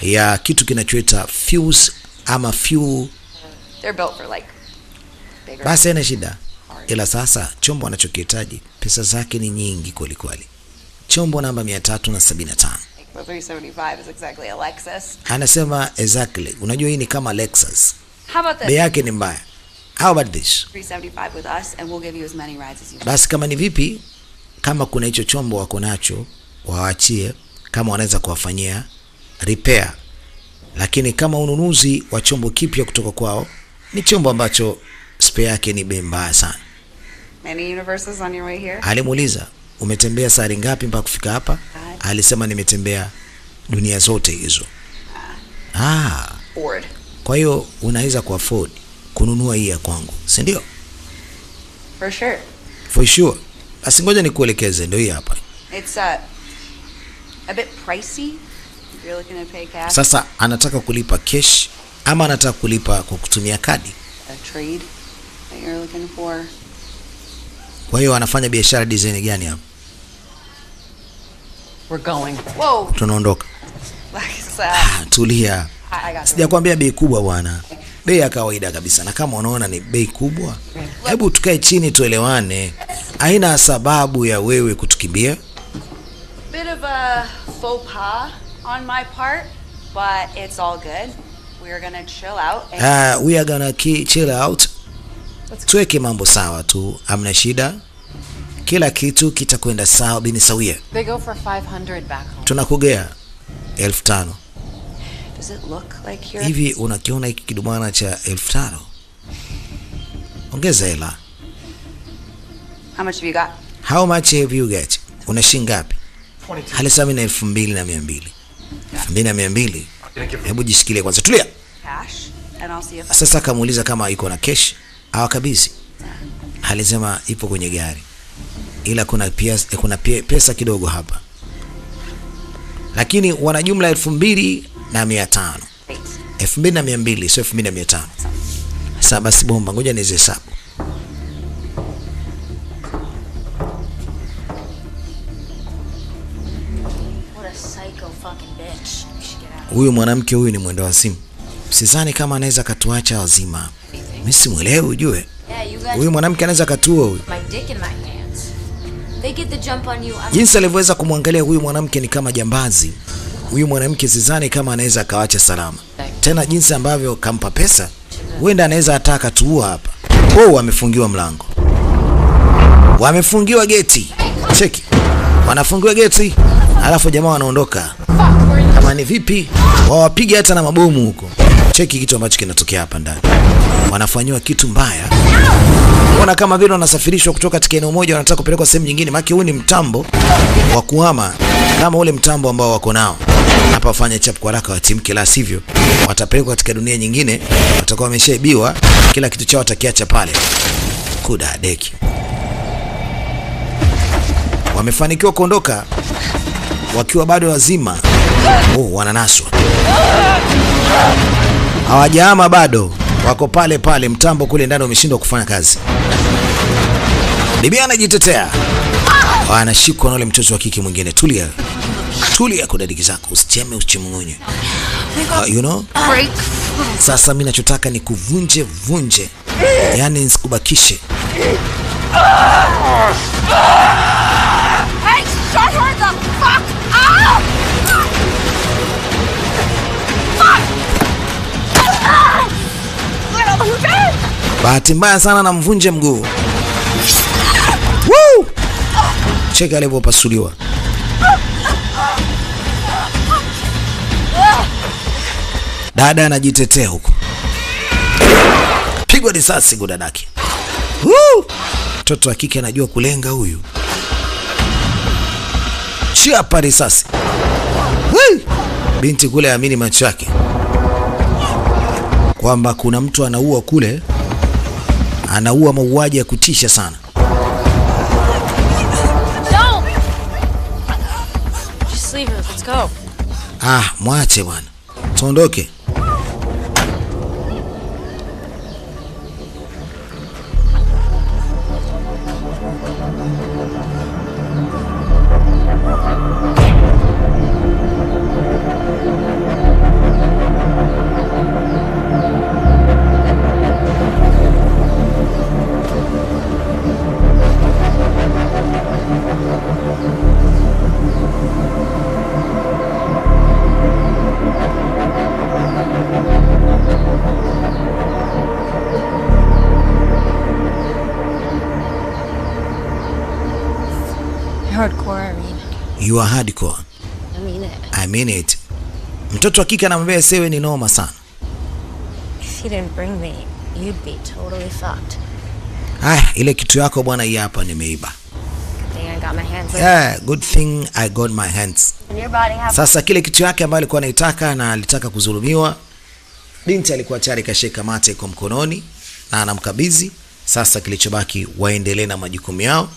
ya kitu kinachoita fuse ama fuel. They're built for like bigger. Basi haina shida, ila sasa chombo anachokihitaji pesa zake ni nyingi kweli kweli. Chombo namba 375. Like, but 375 is exactly a Lexus. Anasema exactly, unajua hii ni kama Lexus, How about bei this? yake ni mbaya. How about this? 375 with us, and we'll give you as many rides as you want. Basi kama ni vipi, kama kuna hicho chombo wako nacho waachie, kama wanaweza kuwafanyia repair, lakini kama ununuzi wa chombo kipya kutoka kwao ni chombo ambacho spare yake ni bei mbaya sana. Many universes on your way here. Alimuuliza, umetembea safari ngapi mpaka kufika hapa? Alisema nimetembea dunia zote hizo. Ah, Ford. kwa hiyo unaweza kuafford kununua hii ya kwangu, si ndio? For sure. For sure. Basi ngoja nikuelekeze, ndio hii hapa. It's a bit pricey if you're looking to pay cash. Sasa anataka kulipa cash ama anataka kulipa kwa kutumia kadi. A trade that you're looking for. Kwa hiyo anafanya biashara design gani hapa? We're going. Whoa. Tunaondoka. Lex, Ah, tulia. I got Sijakwambia bei kubwa bwana, bei ya kawaida kabisa, na kama unaona ni bei kubwa, hebu tukae chini tuelewane. Haina sababu ya wewe kutukimbia. Bit of a faux pas on my part, but it's all good. We're gonna chill out and We are gonna chill out, tuweke mambo sawa tu, hamna shida, kila kitu kitakwenda sawa bini sawia. They go for 500 back home. Tunakugea 5,000. Does it look like you're Hivi unakiona hiki kidumana cha 5,000? Ongeza hela. How much have you got? How much have you got? Una shilingi ngapi? Alisema mimi na 2,200. 2,200. Hebu jishikilie kwanza. Tulia. Cash, and I'll see if Sasa akamuuliza kama iko na cash awakabidhi. Alisema ipo kwenye gari, ila kuna pesa kidogo hapa, lakini wana jumla 2,500. 2,200 sio 2,500. Sasa basi bomba, ngoja nizihesabu. What a psycho fucking bitch. We should get out. Huyu mwanamke huyu ni mwendo wazimu, sidhani kama anaweza katuacha wazima. Mimi simuelewi, ujue Yeah, you guys huyu mwanamke anaweza katua huyu. my dick in my hands. They get the jump on you. I'm Jinsi alivyoweza kumwangalia huyu mwanamke ni kama jambazi. Huyu mwanamke sidhani kama anaweza akawacha salama. Tena jinsi ambavyo kampa pesa, huenda anaweza hata akatuua hapa. Oh, wamefungiwa mlango, wamefungiwa geti. Cheki Wanafungiwa geti, alafu jamaa wanaondoka. Kama ni vipi, wawapiga hata na mabomu huko. Cheki kitu ambacho kinatokea hapa ndani. Wanafanyiwa kitu mbaya. Ona kama vile wanasafirishwa kutoka katika eneo moja wanataka kupelekwa sehemu nyingine. Maana huu ni mtambo wa kuhama kama ule mtambo ambao wako nao. Hapa wafanye chap kwa haraka watimke, la sivyo watapelekwa katika dunia nyingine, watakuwa wameshaibiwa, kila kitu chao watakiacha pale. Kuda deki. Wamefanikiwa kuondoka wakiwa bado wazima. Oh, wananaswa. Hawajahama bado, wako pale pale, mtambo kule ndani umeshindwa kufanya kazi. Bibi anajitetea. Anashikwa na yule mtoto wa kike mwingine. Tulia. Tulia kwa dadiki zako, usicheme usichimung'unye. You know? Sasa mimi nachotaka ni kuvunje vunje. Yaani nisikubakishe. Hey, shut her the fuck up! Fuck! Bahati mbaya sana namvunje mguu. Woo! Cheka alipopasuliwa. Dada anajitetea huko. Pigwa risasi kwa dadake. Woo! Mtoto wa kike anajua kulenga huyu. Chapa risasi. Woo! Binti kule amini macho yake kwamba kuna mtu anaua kule, anaua mauaji ya kutisha sana. Don't! Just leave it. Let's go. Ah, mwache bwana. Tuondoke. Hardcore, Irene. You are hardcore. I mean it. I mean it. Mtoto wa kike anamwambia sewe ni noma sana. If you didn't bring me, you'd be totally fucked. Ah, ile kitu yako bwana hii hapa nimeiba. Good thing I got my hands. Yeah, good thing I got my hands. And your body have. Sasa kile kitu yake ambayo alikuwa anaitaka na alitaka kudhulumiwa, binti alikuwa tayari kashika mate kwa mkononi na anamkabidhi. Sasa kilichobaki waendelee na majukumu yao,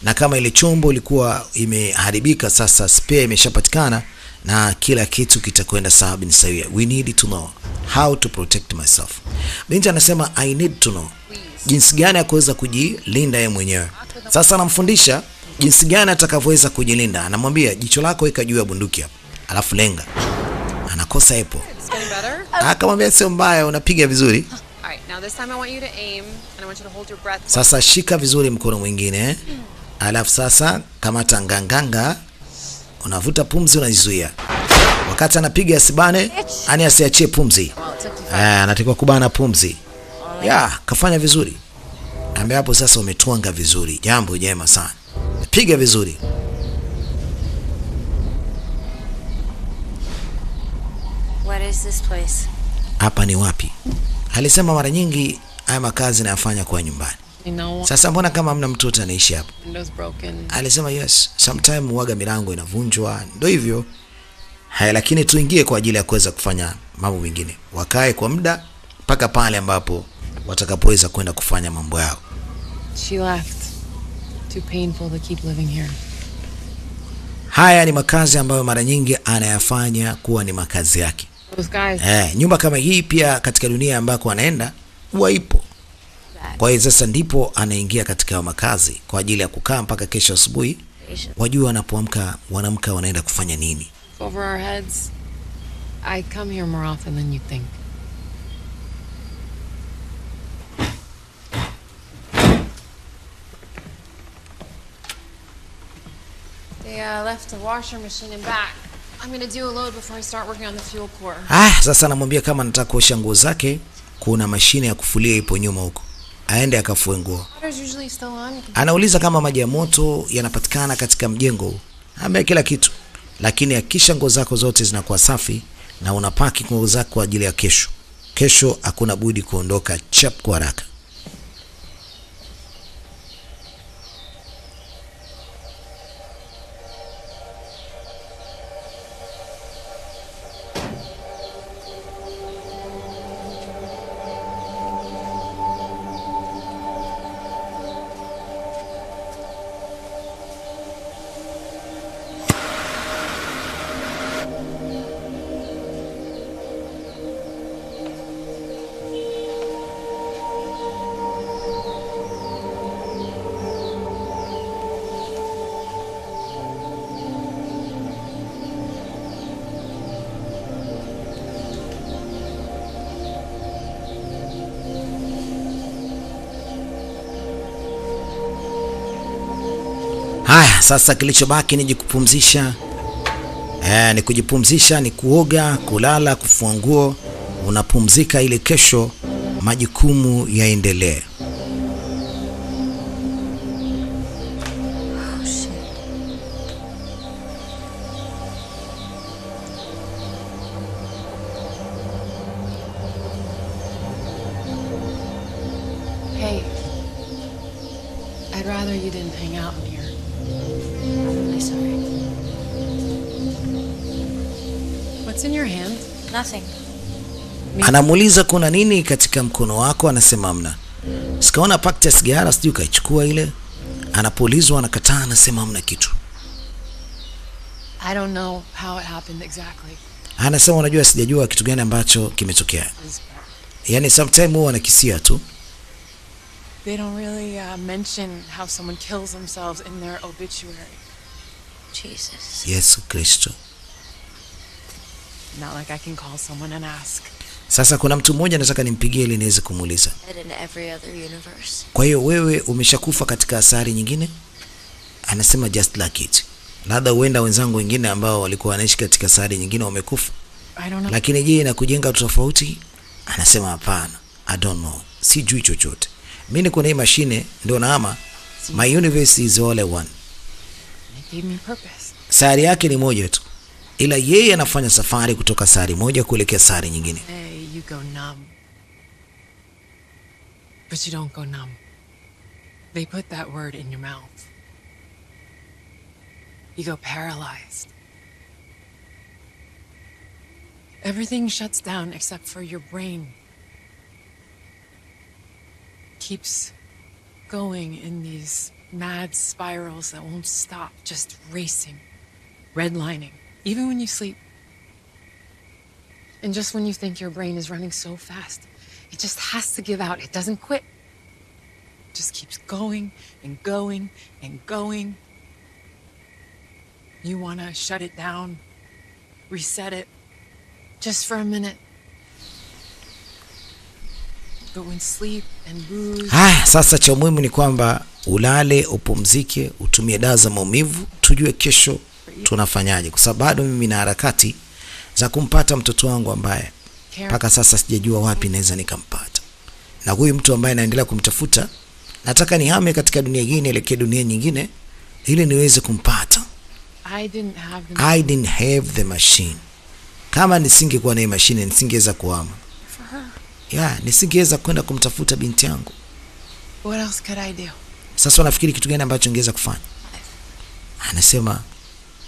na kama ile chombo ilikuwa imeharibika, sasa spare imeshapatikana na kila kitu kitakwenda sawa bin sawia. We need to know how to protect myself. Binti anasema I need to know jinsi gani ya kuweza kujilinda yeye mwenyewe. Sasa anamfundisha jinsi gani atakavyoweza kujilinda. Anamwambia jicho lako weka juu ya bunduki hapo, alafu lenga. Anakosa hapo. It's getting better. Akamwambia sio mbaya, unapiga vizuri. All right, now this time I want you to aim and I want you to hold your breath. Sasa shika vizuri mkono mwingine. Alafu sasa kamata nganganga, unavuta pumzi, unajizuia. Wakati anapiga asibane, yani asiachie pumzi. Anatakiwa kubana pumzi. Ya, kafanya vizuri. Ambaye hapo sasa umetwanga vizuri. Jambo jema sana. Piga vizuri. What is this place? Hapa ni wapi? Alisema mara nyingi haya makazi nayafanya kwa nyumbani. You know, Sasa mbona kama hamna mtoto anaishi hapa? windows broken. Alisema yes, sometime huaga milango inavunjwa, ndio hivyo. Haya, lakini tuingie kwa ajili ya kuweza kufanya mambo mengine. Wakae kwa muda mpaka pale ambapo watakapoweza kwenda kufanya mambo yao. She left. Too painful to keep living here. Haya ni makazi ambayo mara nyingi anayafanya kuwa ni makazi yake. Those guys. Nyumba kama hii pia katika dunia ambako anaenda huwa ipo. Kwa hiyo sasa ndipo anaingia katika makazi kwa ajili ya kukaa mpaka kesho asubuhi. Wajua wanapoamka, wanaamka wanaenda kufanya nini. Over our heads. I come here more often than you think. They left the washer machine in back. I'm gonna do a load before I start working on the fuel core. Sasa anamwambia kama anataka kuosha nguo zake, kuna mashine ya kufulia ipo nyuma huko. Aende akafue nguo. Water's usually still on. Anauliza kama maji ya moto yanapatikana katika mjengo huu. Ambia kila kitu, lakini hakikisha nguo zako zote zinakuwa safi na unapaki nguo zako kwa ajili ya kesho. Kesho hakuna budi kuondoka chap kwa haraka. Haya, sasa kilichobaki ni kujipumzisha. Ni kujipumzisha, ni kuoga, kulala, kufua nguo. Unapumzika ili kesho majukumu yaendelee. Oh, shit. Hey, I'd rather you didn't hang out in here. I'm really sorry. What's in your hand? Nothing. Anamuuliza kuna nini katika mkono wako, anasema hamna. Sikaona pakti ya sigara, sijui kaichukua ile. Anapoulizwa anakataa, anasema hamna kitu. I don't know how it happened exactly. Anasema unajua sijajua kitu gani ambacho kimetokea. Yaani sometime huwa anakisia tu. They don't really mention how someone kills themselves in their obituary. Jesus. Yesu Kristo. Not like I can call someone and ask. Sasa kuna mtu mmoja nataka nimpigie ili niweze kumuuliza. In every other universe. Kwa hiyo wewe umeshakufa katika asari nyingine? Anasema just like it. Labda huenda wenzangu wengine ambao walikuwa wanaishi katika asari nyingine wamekufa. I don't know. Lakini je, inakujenga tofauti? Anasema hapana. I don't know. Sijui chochote. Mimi niko na hii mashine ndio naama. My universe is all one. It gave me purpose. Sayari yake ni moja tu. Ila yeye anafanya safari kutoka sayari moja kuelekea sayari nyingine. Hey, you go numb. But you don't go numb. They put that word in your mouth. You go paralyzed. Everything shuts down except for your brain. Keeps going in these mad spirals that won't stop, just racing, redlining, even when you sleep. And just when you think your brain is running so fast, it just has to give out. It doesn't quit. It just keeps going and going and going. You want to shut it down, reset it, just for a minute. But when sleep and booze... Haya, sasa cha muhimu ni kwamba ulale, upumzike, utumie dawa za maumivu, tujue kesho tunafanyaje, kwa sababu bado mimi na harakati za kumpata mtoto wangu ambaye mpaka sasa sijajua wapi naweza nikampata. Na huyu mtu ambaye naendelea kumtafuta, nataka nihame katika dunia hii nielekee dunia nyingine ili niweze kumpata. I didn't have the machine. Kama nisingekuwa na hii machine nisingeweza kuhama. Yeah, nisingeweza kwenda kumtafuta binti yangu. What else could I do? Sasa unafikiri kitu gani ambacho ningeweza kufanya? Anasema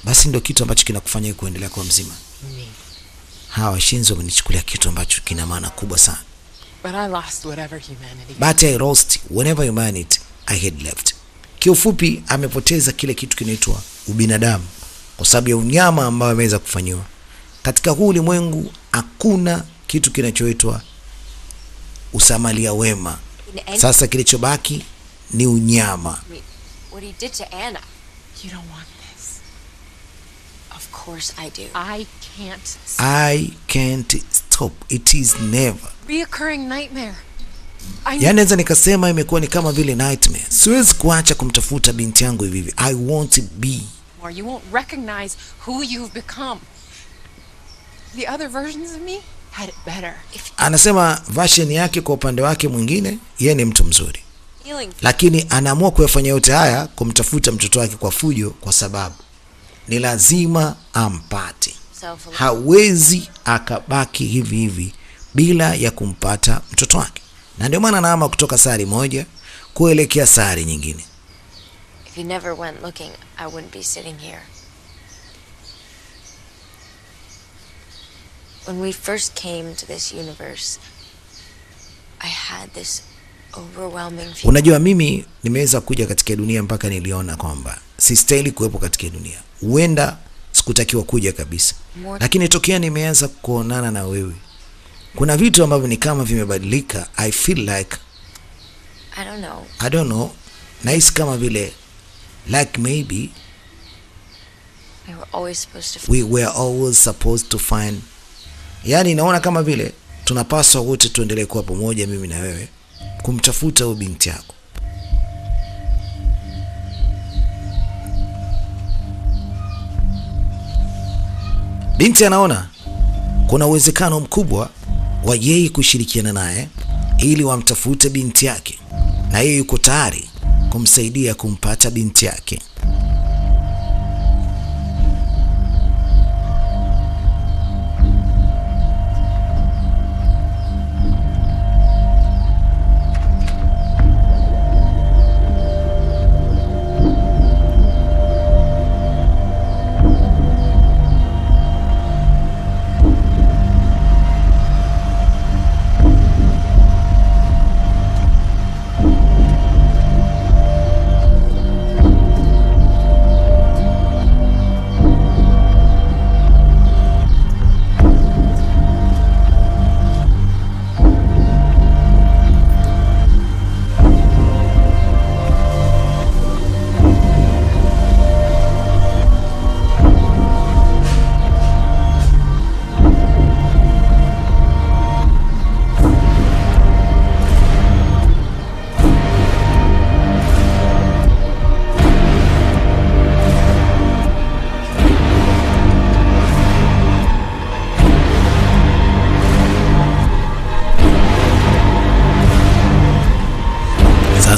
basi ndio kitu ambacho kinakufanya kuendelea kuwa mzima. Hawa washenzi wamenichukulia kitu ambacho kina maana kubwa sana. But I lost whatever humanity. But I lost whatever humanity I had left. Kiufupi amepoteza kile kitu kinaitwa ubinadamu kwa sababu ya unyama ambao ameweza kufanyiwa. Katika huu ulimwengu hakuna kitu kinachoitwa usamalia wema. Sasa kilichobaki ni unyama. What he did to Anna. You don't want this. Of course I do. I can't stop. It is never. Reoccurring nightmare. Yaani naweza nikasema imekuwa ni kama vile nightmare. Siwezi kuacha kumtafuta binti yangu hivi hivi. I won't be. Or you won't recognize who you've become. The other versions of me had it better. Anasema version yake kwa upande wake mwingine, yeye ni mtu mzuri. Lakini anaamua kuyafanya yote haya kumtafuta mtoto wake kwa fujo kwa sababu Ni lazima ampate. Self Hawezi akabaki hivi hivi bila ya kumpata mtoto wake, na ndio maana anahama kutoka sayari moja kuelekea sayari nyingine. If you never went looking, I wouldn't be sitting here. When we first came to this universe, I had this overwhelming feeling. Unajua, mimi nimeweza kuja katika dunia mpaka niliona kwamba sistahili kuwepo katika dunia, huenda sikutakiwa kuja kabisa, lakini tokea nimeanza kuonana na wewe kuna vitu ambavyo ni kama vimebadilika. I feel like I don't know. I don't know, nahisi kama vile like maybe We were always supposed to we were always supposed to find, yani naona kama vile tunapaswa wote tuendelee kuwa pamoja, mimi na wewe, kumtafuta huyu binti yako. Binti anaona kuna uwezekano mkubwa wa yeye kushirikiana naye ili wamtafute binti yake, na yeye yuko tayari kumsaidia kumpata binti yake.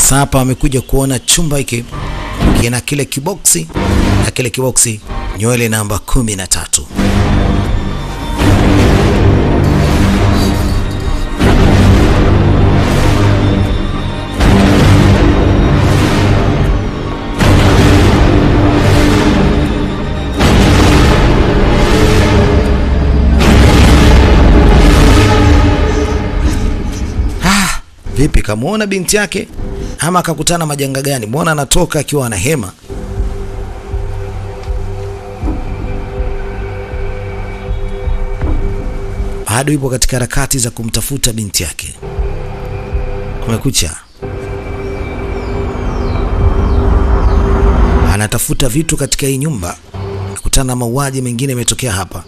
Sasa hapa amekuja kuona chumba hiki kina kile kiboksi, na kile kiboksi nywele namba 13. Vipi, kamuona binti yake ama akakutana majanga gani? Mbona anatoka akiwa ana hema? Bado yupo katika harakati za kumtafuta binti yake. Kumekucha, anatafuta vitu katika hii nyumba, akutana mauaji mengine yametokea hapa.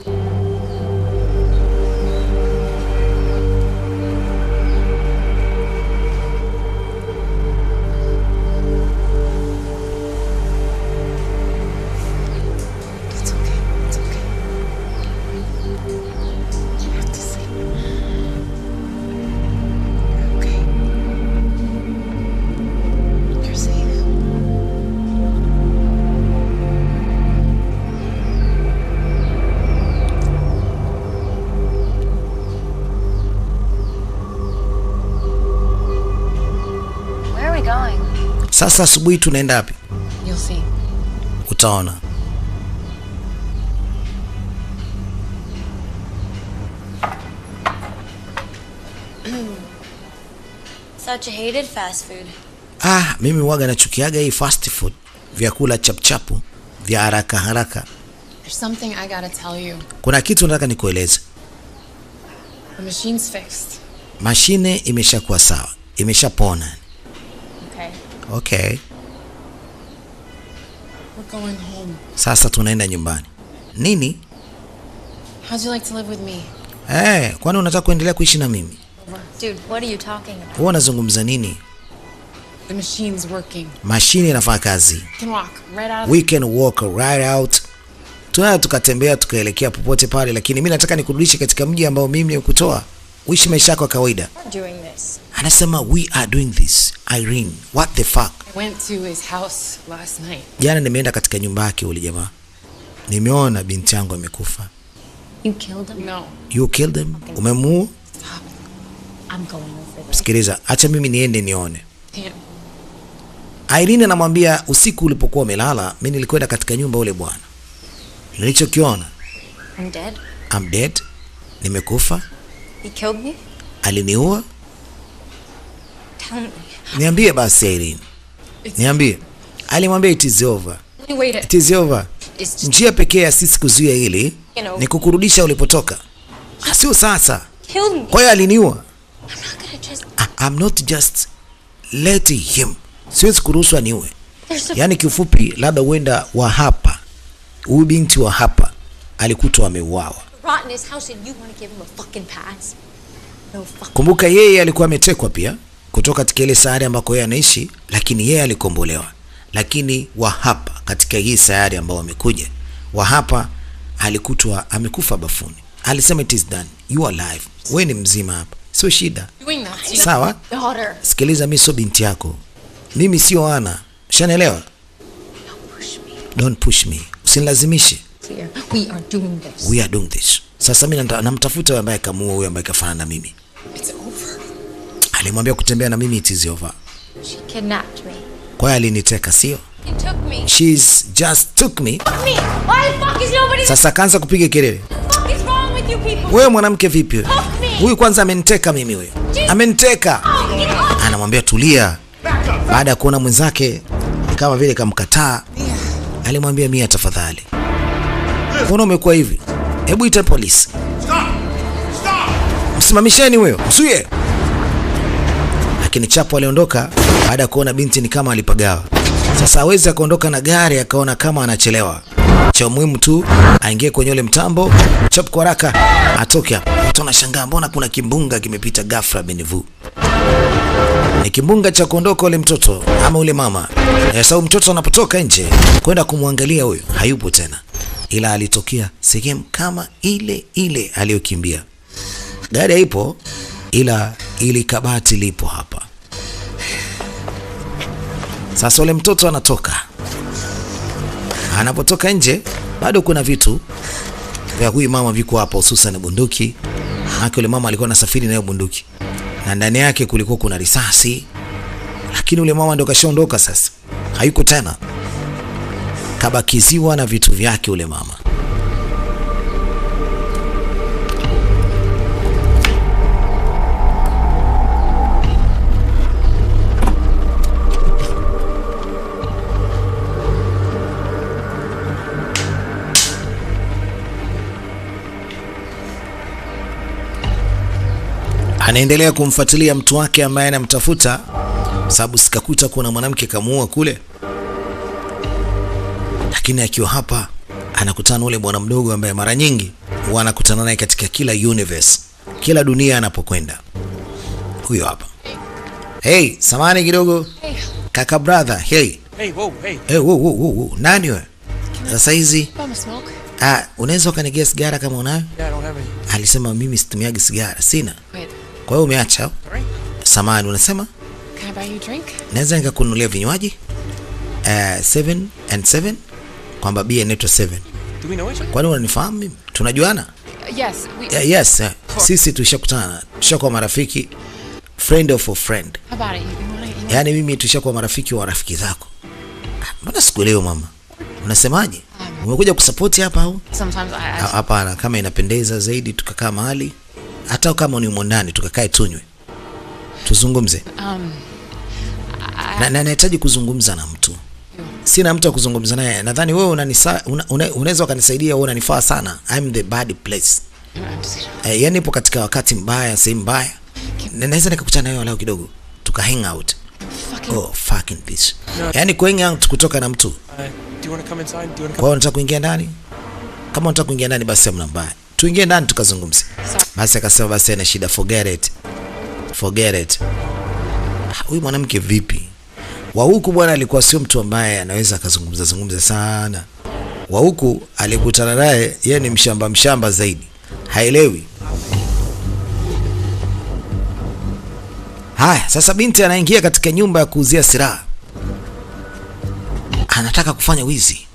Sasa asubuhi tunaenda wapi? You'll see. Utaona. Such a hated fast food. Ah, mimi huaga nachukiaga hii fast food, vyakula chapchapu vya haraka haraka. There's something I gotta tell you. Kuna kitu nataka nikueleze. The machine's fixed. Mashine imeshakuwa sawa, imeshapona. Okay. Okay. We're going home. Sasa tunaenda nyumbani. Nini? How'd you like to live with me? Kwani unataka kuendelea kuishi na mimi? Dude, what are you talking about? Wewe unazungumza nini? The machine's working. Mashine inafanya kazi. We can walk right out of We can walk right out. Tunaweza tukatembea tukaelekea popote pale, lakini mimi nataka nikurudishe katika mji ambao mimi nimekutoa. Uishi maisha yako ya kawaida. Doing this. Anasema we are doing this. Irene, what the fuck? I went to his house last night. Jana nimeenda katika nyumba yake yule jamaa. Nimeona binti yangu amekufa. You killed him? No. You killed him? Umemuua? I'm going over there. Sikiliza, acha mimi niende nione. Can't. Irene anamwambia usiku ulipokuwa umelala, mimi nilikwenda katika nyumba ule bwana. Nilichokiona, I'm dead. I'm dead. Nimekufa. He killed me? Aliniua. Tell me. Niambie basi Irene. Niambie. Alimwambia it is over. Wait. It is over. It's just Njia pekee ya sisi kuzuia hili ni kukurudisha ulipotoka. Sio sasa. killed me. Kwa hiyo aliniua. I'm not gonna just. I'm not just letting him. Siwezi kuruhusu aniue. There's a Yaani kiufupi, labda huenda wa hapa, huyu binti wa hapa alikutwa ameuawa. rot in his house and you want to give him a fucking pass? No fucking. Kumbuka yeye alikuwa ametekwa pia kutoka katika ile sayari ambako yeye anaishi, lakini yeye alikombolewa. Lakini wa hapa katika hii sayari ambao wamekuja, wa hapa alikutwa amekufa bafuni. Alisema it is done, you are alive, wewe ni mzima hapa, sio shida. Doing that to you. Sawa, Daughter. sikiliza, mimi sio binti yako, mimi sio Ana, ushanielewa? Don't push me. Don't push me, usinilazimishe. Clear. We are doing this. We are doing this. Sasa mimi namtafuta huyo ambaye kamuua huyo ambaye kafanana na mimi. It's over. Alimwambia kutembea na mimi it is over. She kidnapped me. Kwa hiyo aliniteka, sio? He took me. She's just took me. Fuck me. Why the fuck is nobody? Sasa akaanza kupiga kelele. The fuck is wrong with you people? Wewe mwanamke vipi wewe? Fuck me. Huyu kwanza ameniteka mimi huyu. Ameniteka. Oh, get off. Anamwambia tulia. Baada ya kuona mwenzake kama vile kamkataa, alimwambia Mia, tafadhali. Mbona umekuwa hivi? Hebu ita polisi. Msimamisheni huyo, msuye. Lakini Chapo aliondoka baada ya kuona binti ni kama alipagawa. Sasa hawezi akaondoka na gari, akaona kama anachelewa. Cha muhimu tu aingie kwenye ule mtambo, chop kwa haraka atoke hapo. Watu wanashangaa mbona kuna kimbunga kimepita ghafla Benivu. Ni kimbunga cha kuondoka ule mtoto ama ule mama. Sababu mtoto anapotoka nje kwenda kumwangalia huyo hayupo tena. Ila alitokea sehemu kama ile ile aliyokimbia. Gari haipo, ila ili kabati lipo hapa. Sasa ule mtoto anatoka. Anapotoka nje bado kuna vitu vya huyu mama viko hapa, hususan bunduki. Maana yule mama alikuwa anasafiri nayo bunduki. Na ndani yake kulikuwa kuna risasi. Lakini ule mama ndo kashaondoka sasa. Hayuko tena. Kabakiziwa na vitu vyake ule mama. Anaendelea kumfuatilia mtu wake ambaye anamtafuta, sababu sikakuta kuna mwanamke kamuua kule. Lakini akiwa hapa anakutana ule bwana mdogo ambaye mara nyingi huwa anakutana naye katika kila universe, kila dunia anapokwenda. Huyo hapa. Hey, samahani kidogo. Hey. Kaka brother, hey. Hey, whoa, hey. Hey, whoa, whoa, whoa, whoa. Nani wewe? Sasa hizi Bum a smoke? Unaweza ukanigia sigara kama unayo? Yeah, I don't have any. Alisema mimi situmiagi sigara, sina. Wait. Kwa hiyo umeacha? Sorry? Samahani, unasema? Can I buy you a drink? Naweza nikakununulia vinywaji? 7 and 7, kwamba bia inaitwa 7. Do we know each other? Kwani unanifahamu mimi? Tunajuana? Yes, we Yeah, yes. Sisi tulishakutana, tushakuwa marafiki, friend of a friend. How about it? You want to Yaani mimi tushakuwa marafiki wa rafiki zako. Mbona sikuelewi mama? Unasemaje? Umekuja kusupport hapa au? Sometimes I Hapana, kama inapendeza zaidi tukakaa mahali, hata kama ni mwandani tukakae tunywe. Tuzungumze. Na nahitaji kuzungumza na mtu. Sina mtu wa kuzungumza naye. Nadhani wewe unaweza ukanisaidia, wewe unanifaa sana. I'm the bad place. Yaani nipo katika wakati mbaya, sehemu mbaya. Na naweza nikakutana nawe leo kidogo. Tuka hang out. Oh, fucking bitch. Yaani ku hang out kutoka na mtu. Do you want to come inside? Do you want to Kwa hiyo unataka kuingia ndani? Kama unataka kuingia ndani basi hamna mbaya. Tuingie ndani tukazungumze. Basi akasema basi ana shida, forget it. Forget it. Huyu mwanamke vipi? Wa huku bwana alikuwa sio mtu ambaye anaweza akazungumza zungumza sana. Wa huku alikutana naye, yeye ni mshamba mshamba zaidi. Haelewi. Haya, sasa binti anaingia katika nyumba ya kuuzia silaha. Anataka kufanya wizi.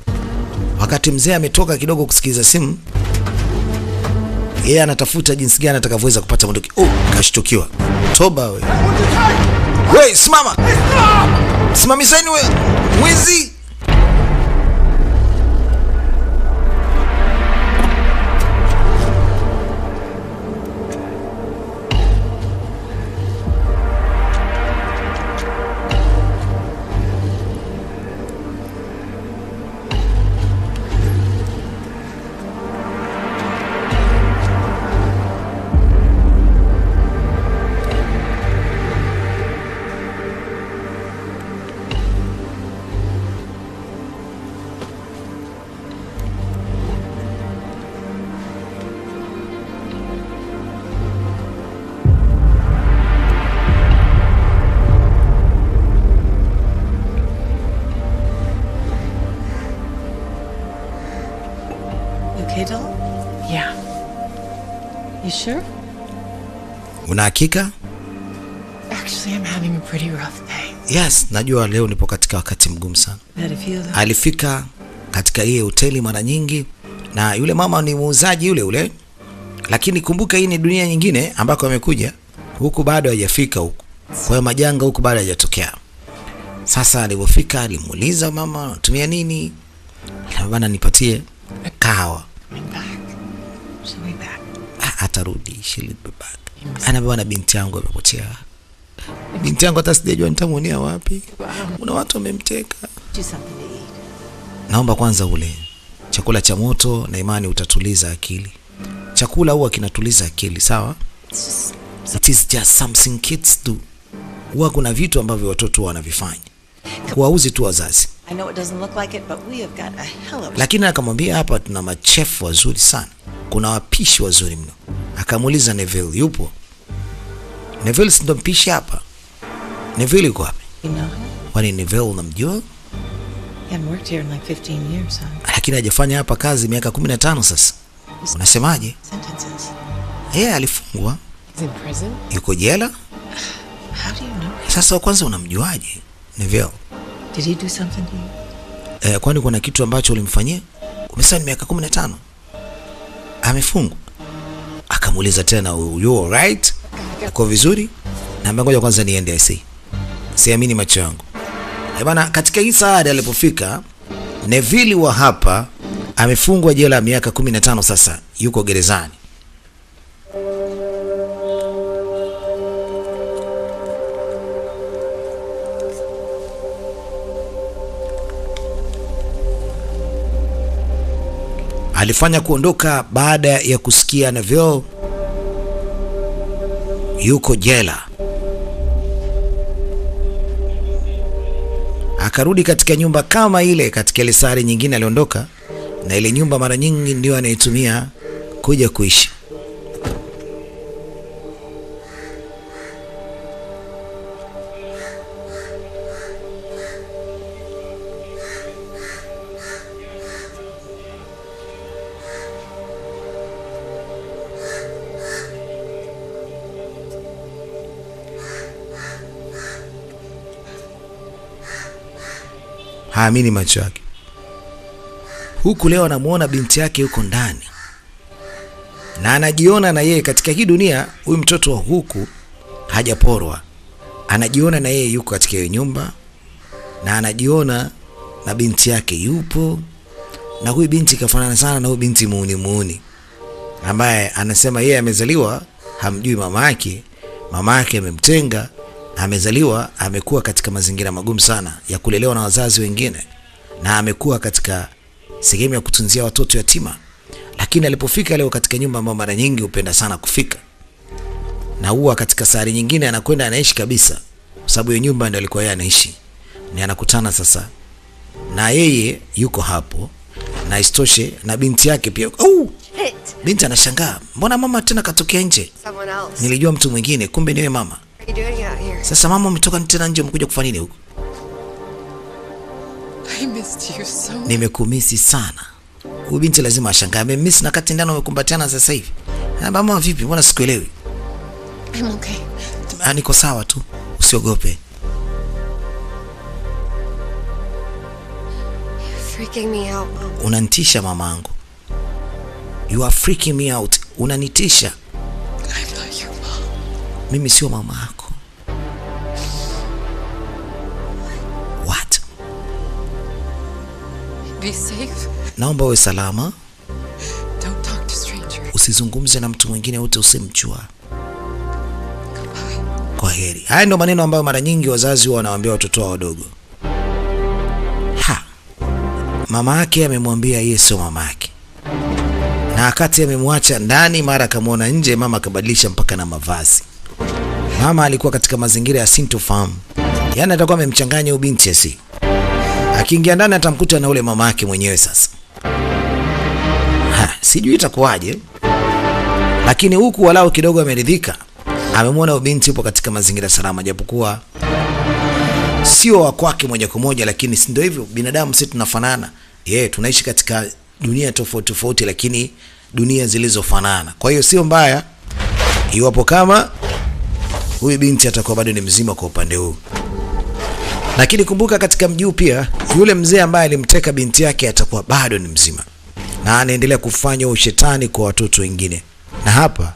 Wakati mzee ametoka kidogo kusikiliza simu, yeye anatafuta jinsi gani atakavyoweza kupata bunduki. Oh, kashtukiwa. Toba we. We, simama. Simamisheni we. Mwizi. You okay, doll? Yeah. You sure? Una hakika? Actually, I'm having a pretty rough day. Yes, najua leo nipo katika wakati mgumu sana. Had a few of them. Alifika katika ile hoteli mara nyingi, na yule mama ni muuzaji yule yule, lakini kumbuka hii ni dunia nyingine ambako amekuja huku, bado hajafika huku, kwa hiyo majanga huku bado hajatokea. Sasa alipofika alimuuliza mama, unatumia nini? Akasema, bana nipatie kahawa. Coming back. She'll be back. Ah, atarudi, she'll be back. Ana bwana, binti yangu amepotea, binti yangu hata sijajua nitamuonea wapi, kuna watu wamemteka. Do something to eat. Naomba kwanza ule chakula cha moto, na imani utatuliza akili. Chakula huwa kinatuliza akili, sawa? It's just It is just something kids do. Huwa kuna vitu ambavyo watoto huwa wanavifanya kuwauzi tu wazazi, I know it doesn't look like it, but we have got a hell of a lakini akamwambia hapa tuna machefu wazuri sana, kuna wapishi wazuri mno. Akamuuliza Neville yupo? Neville si ndo mpishi hapa? Neville yuko wapi? You know him? Kwani Neville unamjua? He hadn't worked here in like 15 years, huh? Lakini hajafanya hapa kazi miaka 15 sasa. Unasemaje? Sentences. Yeye alifungwa, He's in prison? yuko jela. How do you know him? Sasa kwanza unamjuaje Neville? Did he do something to you? Kwani kuna kitu ambacho ulimfanyia? Umesema ni miaka 15 amefungwa. Akamuuliza tena, you alright? Uko vizuri? Naambia ngoja kwanza niende I see. Siamini macho yangu. Bana, katika hii saada alipofika Neville wa hapa amefungwa jela miaka 15 sasa, yuko gerezani. Alifanya kuondoka baada ya kusikia Neville yuko jela. Akarudi katika nyumba kama ile, katika ile sare nyingine aliondoka, na ile nyumba mara nyingi ndio anaitumia kuja kuishi. Haamini macho yake. Huku leo anamuona binti yake yuko ndani, na anajiona na yeye katika hii dunia. Huyu mtoto wa huku hajaporwa, anajiona na yeye yuko katika hiyo nyumba, na anajiona na binti yake yupo, na huyu binti kafanana sana na huyu binti muuni muuni ambaye anasema yeye amezaliwa hamjui mama yake, mama yake amemtenga, amezaliwa amekuwa katika mazingira magumu sana ya kulelewa na wazazi wengine, na amekuwa katika sehemu ya kutunzia watoto yatima. Lakini alipofika leo katika nyumba ambayo mara nyingi hupenda sana kufika, na huwa katika safari nyingine anakwenda anaishi kabisa, kwa sababu hiyo nyumba ndio alikuwa yeye anaishi, ni anakutana sasa na yeye yuko hapo, na isitoshe na binti yake pia. Oh! Binti anashangaa, mbona mama tena katokea nje? Someone else. Nilijua mtu mwingine, kumbe niwe mama. What are you doing out here? Sasa mama, umetoka tena nje, umekuja kufanya nini huko? I missed you so much. Nimekumisi sana. Huyu binti lazima ashangae, amemisi na kati ndani wamekumbatiana sasa hivi. Ah, mama vipi, mbona sikuelewi? I'm okay. Ah, niko sawa tu, usiogope. You Freaking me out, Mom. Unanitisha mamangu. You are freaking me out. Unanitisha. I'm not your mom. Mimi sio mama yako. What? Be safe. Naomba uwe salama. Don't talk to strangers. Usizungumze na mtu mwingine wote usimjua. Kwa heri. Haya ndio maneno ambayo mara nyingi wazazi huwa wanawaambia watoto wao wadogo. Ha. Mama yake amemwambia yeye sio mama yake. Na wakati amemwacha ndani, mara akamwona nje, mama akabadilisha mpaka na mavazi. Mama alikuwa katika mazingira ya sintofahamu. Yaani atakuwa amemchanganya huyu binti asi. Akiingia ndani atamkuta na ule mama yake mwenyewe sasa. Ha, sijui itakuwaje. Lakini huku walau kidogo ameridhika. Amemwona huyu binti yupo katika mazingira salama, japokuwa sio wa kwake moja kwa moja, lakini si ndio hivyo, binadamu sisi tunafanana. Tunaishi katika dunia tofauti tofauti, lakini dunia zilizofanana. Kwa hiyo sio mbaya iwapo kama huyu binti atakuwa bado ni mzima kwa upande huu. Lakini kumbuka katika mji pia yule mzee ambaye alimteka binti yake atakuwa bado ni mzima na anaendelea kufanya ushetani kwa watoto wengine. Na hapa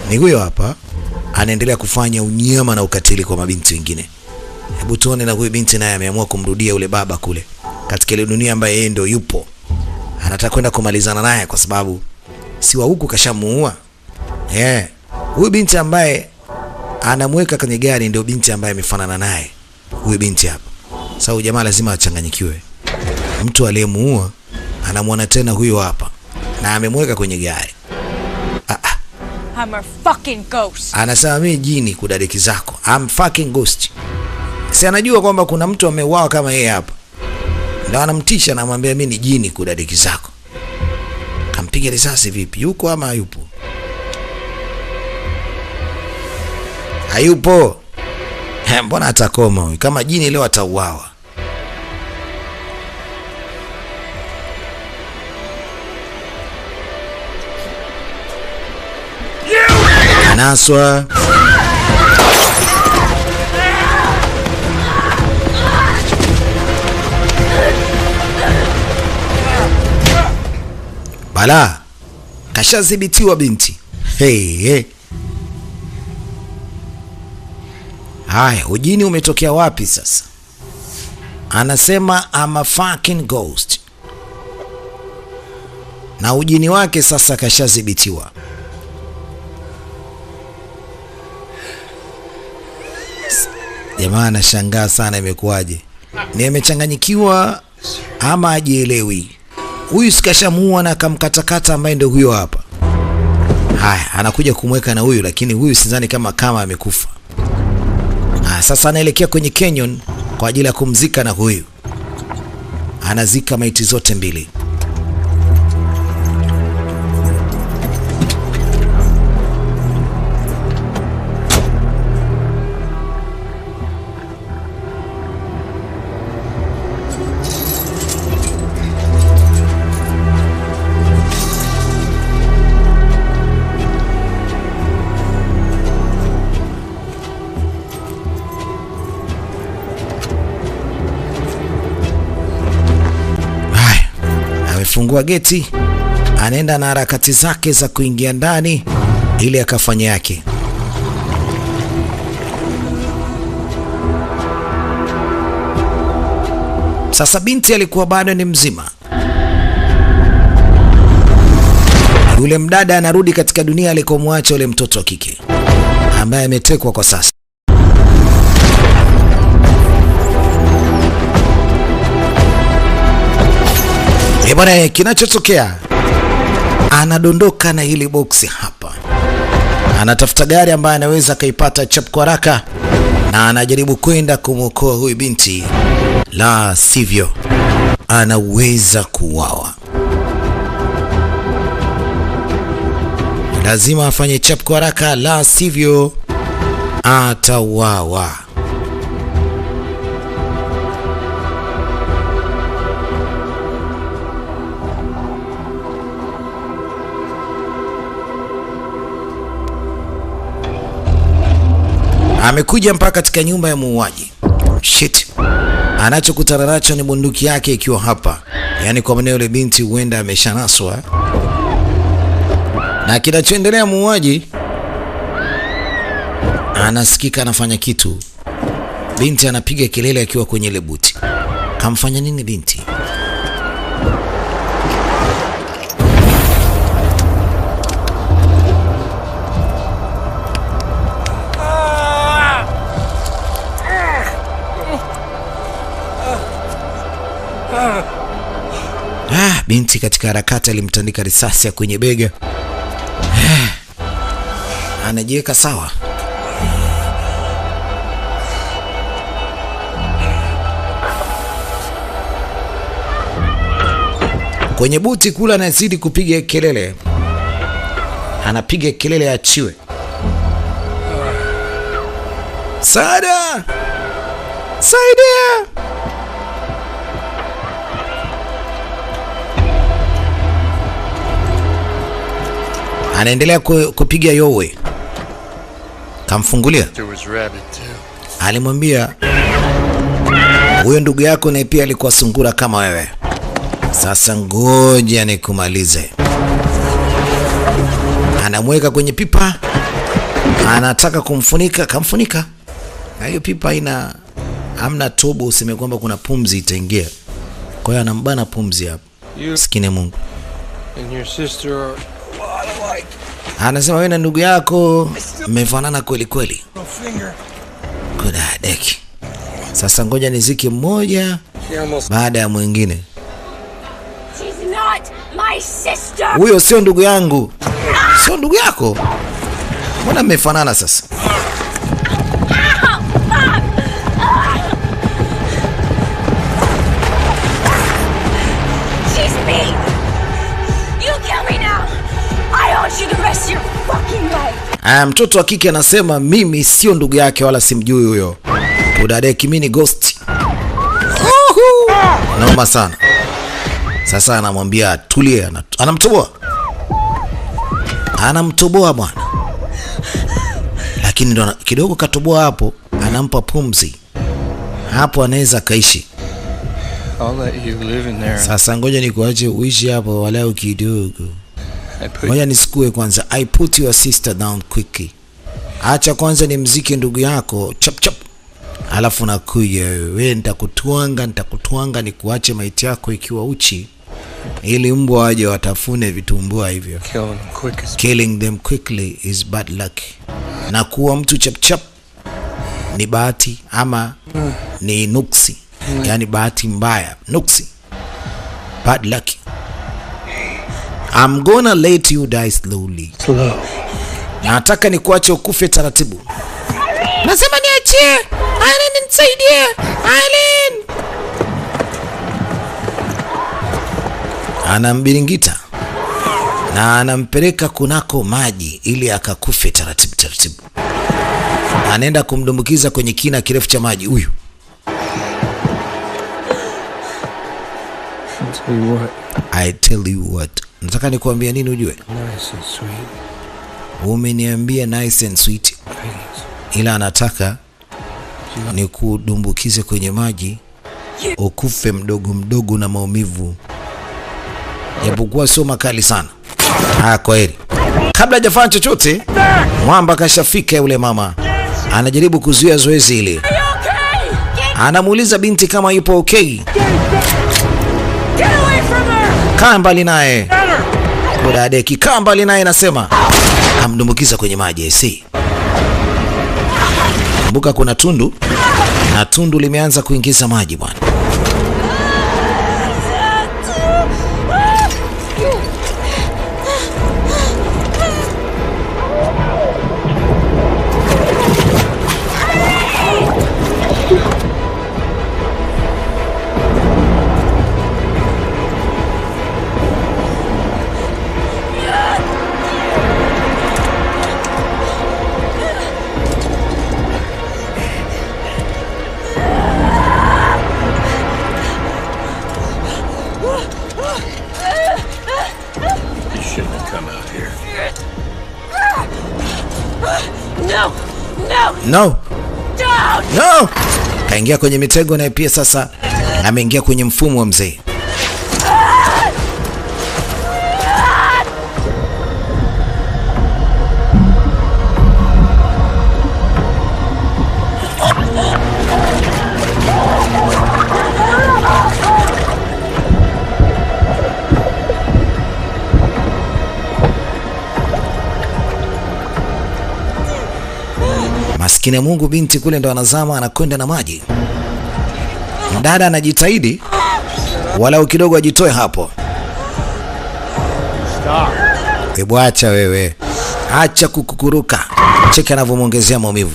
ni huyo hapa anaendelea kufanya unyama na ukatili kwa mabinti wengine. Hebu tuone na huyu binti naye ameamua kumrudia yule baba kule katika ile dunia ambaye yeye ndio yupo. Anataka kwenda kumalizana naye kwa sababu si wa huku kashamuua. Huyu binti ambaye anamweka kwenye gari ndio binti ambaye amefanana naye huyu binti hapa. Sasa huyu jamaa lazima achanganyikiwe. Mtu aliyemuua anamwona tena huyo hapa na amemweka kwenye gari. I'm a fucking ghost. Anasema mimi jini kudadeki zako. I'm fucking ghost. Si anajua kwamba kuna mtu ameuawa kama yeye hapa. Ndio anamtisha na anamwambia mimi ni jini kudadeki zako. Kampiga risasi vipi? Yuko ama hayupo? Hayupo. Mbona atakoma huyu? Kama jini leo atauawa. Anaswa. Bala. Kashadhibitiwa binti. Hey, hey. Haya, ujini umetokea wapi sasa? Anasema I'm a fucking ghost. Na ujini wake sasa kashadhibitiwa. Jamaa anashangaa sana imekuwaje. Ni amechanganyikiwa ama hajielewi. Huyu sikashamuua na akamkatakata ambaye ndio huyo hapa. Haya, anakuja kumweka na huyu, lakini huyu sidhani kama amekufa. Sasa anaelekea kwenye canyon kwa ajili ya kumzika na huyu. Anazika maiti zote mbili. Fungua geti, anaenda na harakati zake za kuingia ndani ili akafanye yake. Sasa binti alikuwa bado ni mzima. Yule mdada anarudi katika dunia alikomwacha yule mtoto wa kike ambaye ametekwa kwa sasa. Bwana, kinachotokea anadondoka na hili boksi hapa. Anatafuta gari ambayo anaweza kaipata chap kwa haraka na anajaribu kwenda kumwokoa huyu binti, la sivyo anaweza kuuawa. Lazima afanye chap kwa haraka, la sivyo atauawa. Amekuja mpaka katika nyumba ya muuaji. Shit. Anachokutana nacho ni bunduki yake ikiwa hapa. Yaani kwa maana yule binti huenda ameshanaswa. Na kinachoendelea, muuaji anasikika anafanya kitu. Binti anapiga kelele akiwa kwenye ile buti. Kamfanya nini binti? Ah, binti katika harakati alimtandika risasi ya kwenye bega. Anajiweka sawa. Kwenye buti kula anazidi kupiga kelele. Anapiga kelele achiwe. Sada! Saidia! Anaendelea kupiga yowe. Kamfungulia. Alimwambia huyo ndugu yako naye pia alikuwa sungura kama wewe. Sasa ngoja nikumalize. Anamweka kwenye pipa. Anataka kumfunika, kamfunika. Na hiyo pipa haina, hamna tobo useme kwamba kuna pumzi itaingia. Kwa hiyo anambana pumzi hapo. Maskini Mungu. And your sister are a lot alike. Anasema wewe na ndugu yako mmefanana kweli kweli. Kuna deki. Sasa ngoja nizike mmoja baada ya mwingine. She's not my sister. Huyo sio ndugu yangu. Sio ndugu yako? Mbona mmefanana sasa? She's me. You kill me now. I owe you the rest of your fucking life. Mtoto wa kike anasema mimi sio ndugu yake wala simjui huyo. Udadeki mimi ni ghost. Uhu! Naomba sana. Sasa anamwambia tulie, anamtoboa. Anamtoboa bwana. Lakini ndo kidogo katoboa hapo, anampa pumzi. Hapo anaweza kaishi. I'll let you live in there. Sasa ngoja nikuache uishi hapo walau kidogo. Ngoja nisikue kwanza. I put your sister down quickly. Acha kwanza nimzike ndugu yako chap chap. Alafu nakuja wewe, nitakutwanga nikuache maiti yako ikiwa uchi ili mbwa waje watafune vitumbua hivyo. Killing them quickly is bad luck. Na kuwa mtu chap chap ni bahati ama ni nuksi. Yani bahati mbaya, nuksi. Bad luck. I'm gonna let you die slowly. Slow. Nataka nikuache ukufe taratibu. Nasema niachie. Aileen nisaidie. Aileen. Anambiringita na anampeleka kunako maji ili akakufe taratibu taratibu. Anaenda kumdumbukiza kwenye kina kirefu cha maji huyu. I tell you what. Nataka nikuambia nini ujue? Nice and sweet. Umeniambia nice and sweet. Ila anataka nikudumbukize kwenye maji ukufe mdogo mdogo na maumivu, japokuwa sio makali sana. Haya, kwaheri. Kabla hajafanya chochote, mwamba kashafika yule mama. Anajaribu kuzuia zoezi hili. Anamuuliza binti kama yupo okay. Kaa mbali naye. Bodadeki, kaa mbali naye nasema. Amdumbukiza kwenye maji AC. Kumbuka kuna tundu na tundu limeanza kuingiza maji bwana. No! No! No! Don't! No! Kaingia kwenye mitego na pia sasa ameingia kwenye mfumo wa mzee. Maskini ya Mungu, binti kule ndo anazama, anakwenda na maji. Dada anajitahidi walau kidogo ajitoe hapo. Hebu acha wewe, acha kukukuruka. Cheki anavyomuongezea maumivu.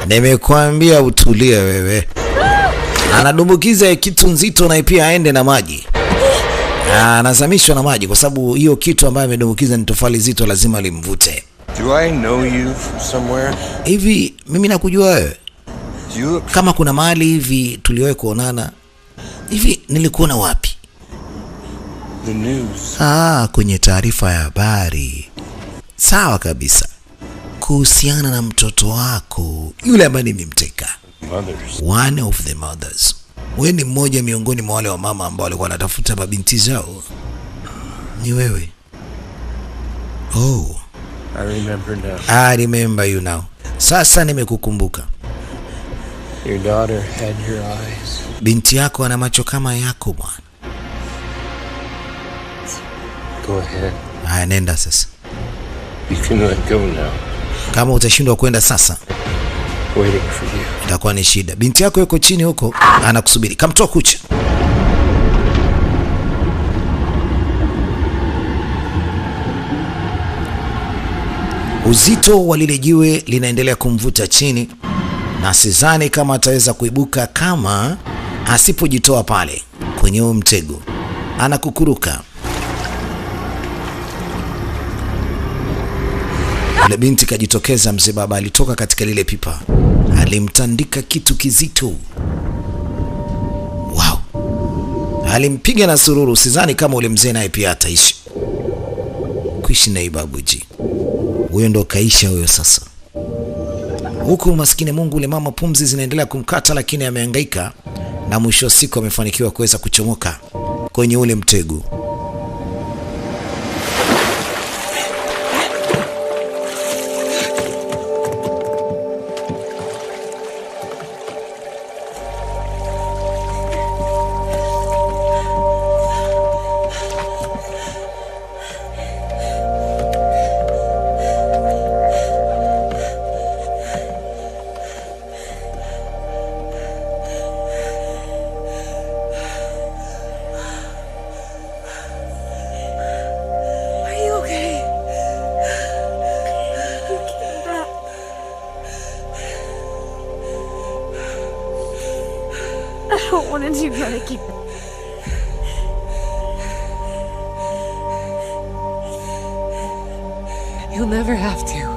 Nimekuambia utulie wewe. Anadumbukiza kitu nzito na pia aende na maji. Anazamishwa na maji kwa sababu hiyo kitu ambayo amedumbukiza ni tofali zito, lazima limvute. Do I know you from somewhere? Hivi mimi nakujua wewe? You... Kama kuna mahali hivi tuliwahi kuonana. Hivi nilikuona wapi? The news. Kwenye taarifa ya habari. Sawa kabisa. Kuhusiana na mtoto wako yule ambaye nimemteka. Mothers. One of the mothers. Wewe ni mmoja miongoni mwa wale wa mama ambao walikuwa wanatafuta mabinti zao. Ni wewe. Oh. I remember now. I remember you now. Sasa nimekukumbuka. Your daughter had your eyes. Binti yako ana macho kama yako bwana. Go ahead. Haya, nenda sasa. You can let go now. Kama utashindwa kwenda sasa, Waiting for you. itakuwa ni shida. Binti yako yuko chini huko anakusubiri. Kamtoa kucha. Uzito wa lile jiwe linaendelea kumvuta chini, na sidhani kama ataweza kuibuka kama asipojitoa pale kwenye huo mtego. Anakukuruka. Yule binti kajitokeza, mzee baba alitoka katika lile pipa, alimtandika kitu kizito. Wow. Alimpiga na sururu. Sidhani kama ule mzee naye pia ataishi kuishi na ibabuji. Huyo ndo kaisha huyo sasa. Huku maskini Mungu ule mama pumzi zinaendelea kumkata, lakini amehangaika na mwisho wa siku amefanikiwa kuweza kuchomoka kwenye ule mtego. I don't want to do that again. You'll never have to.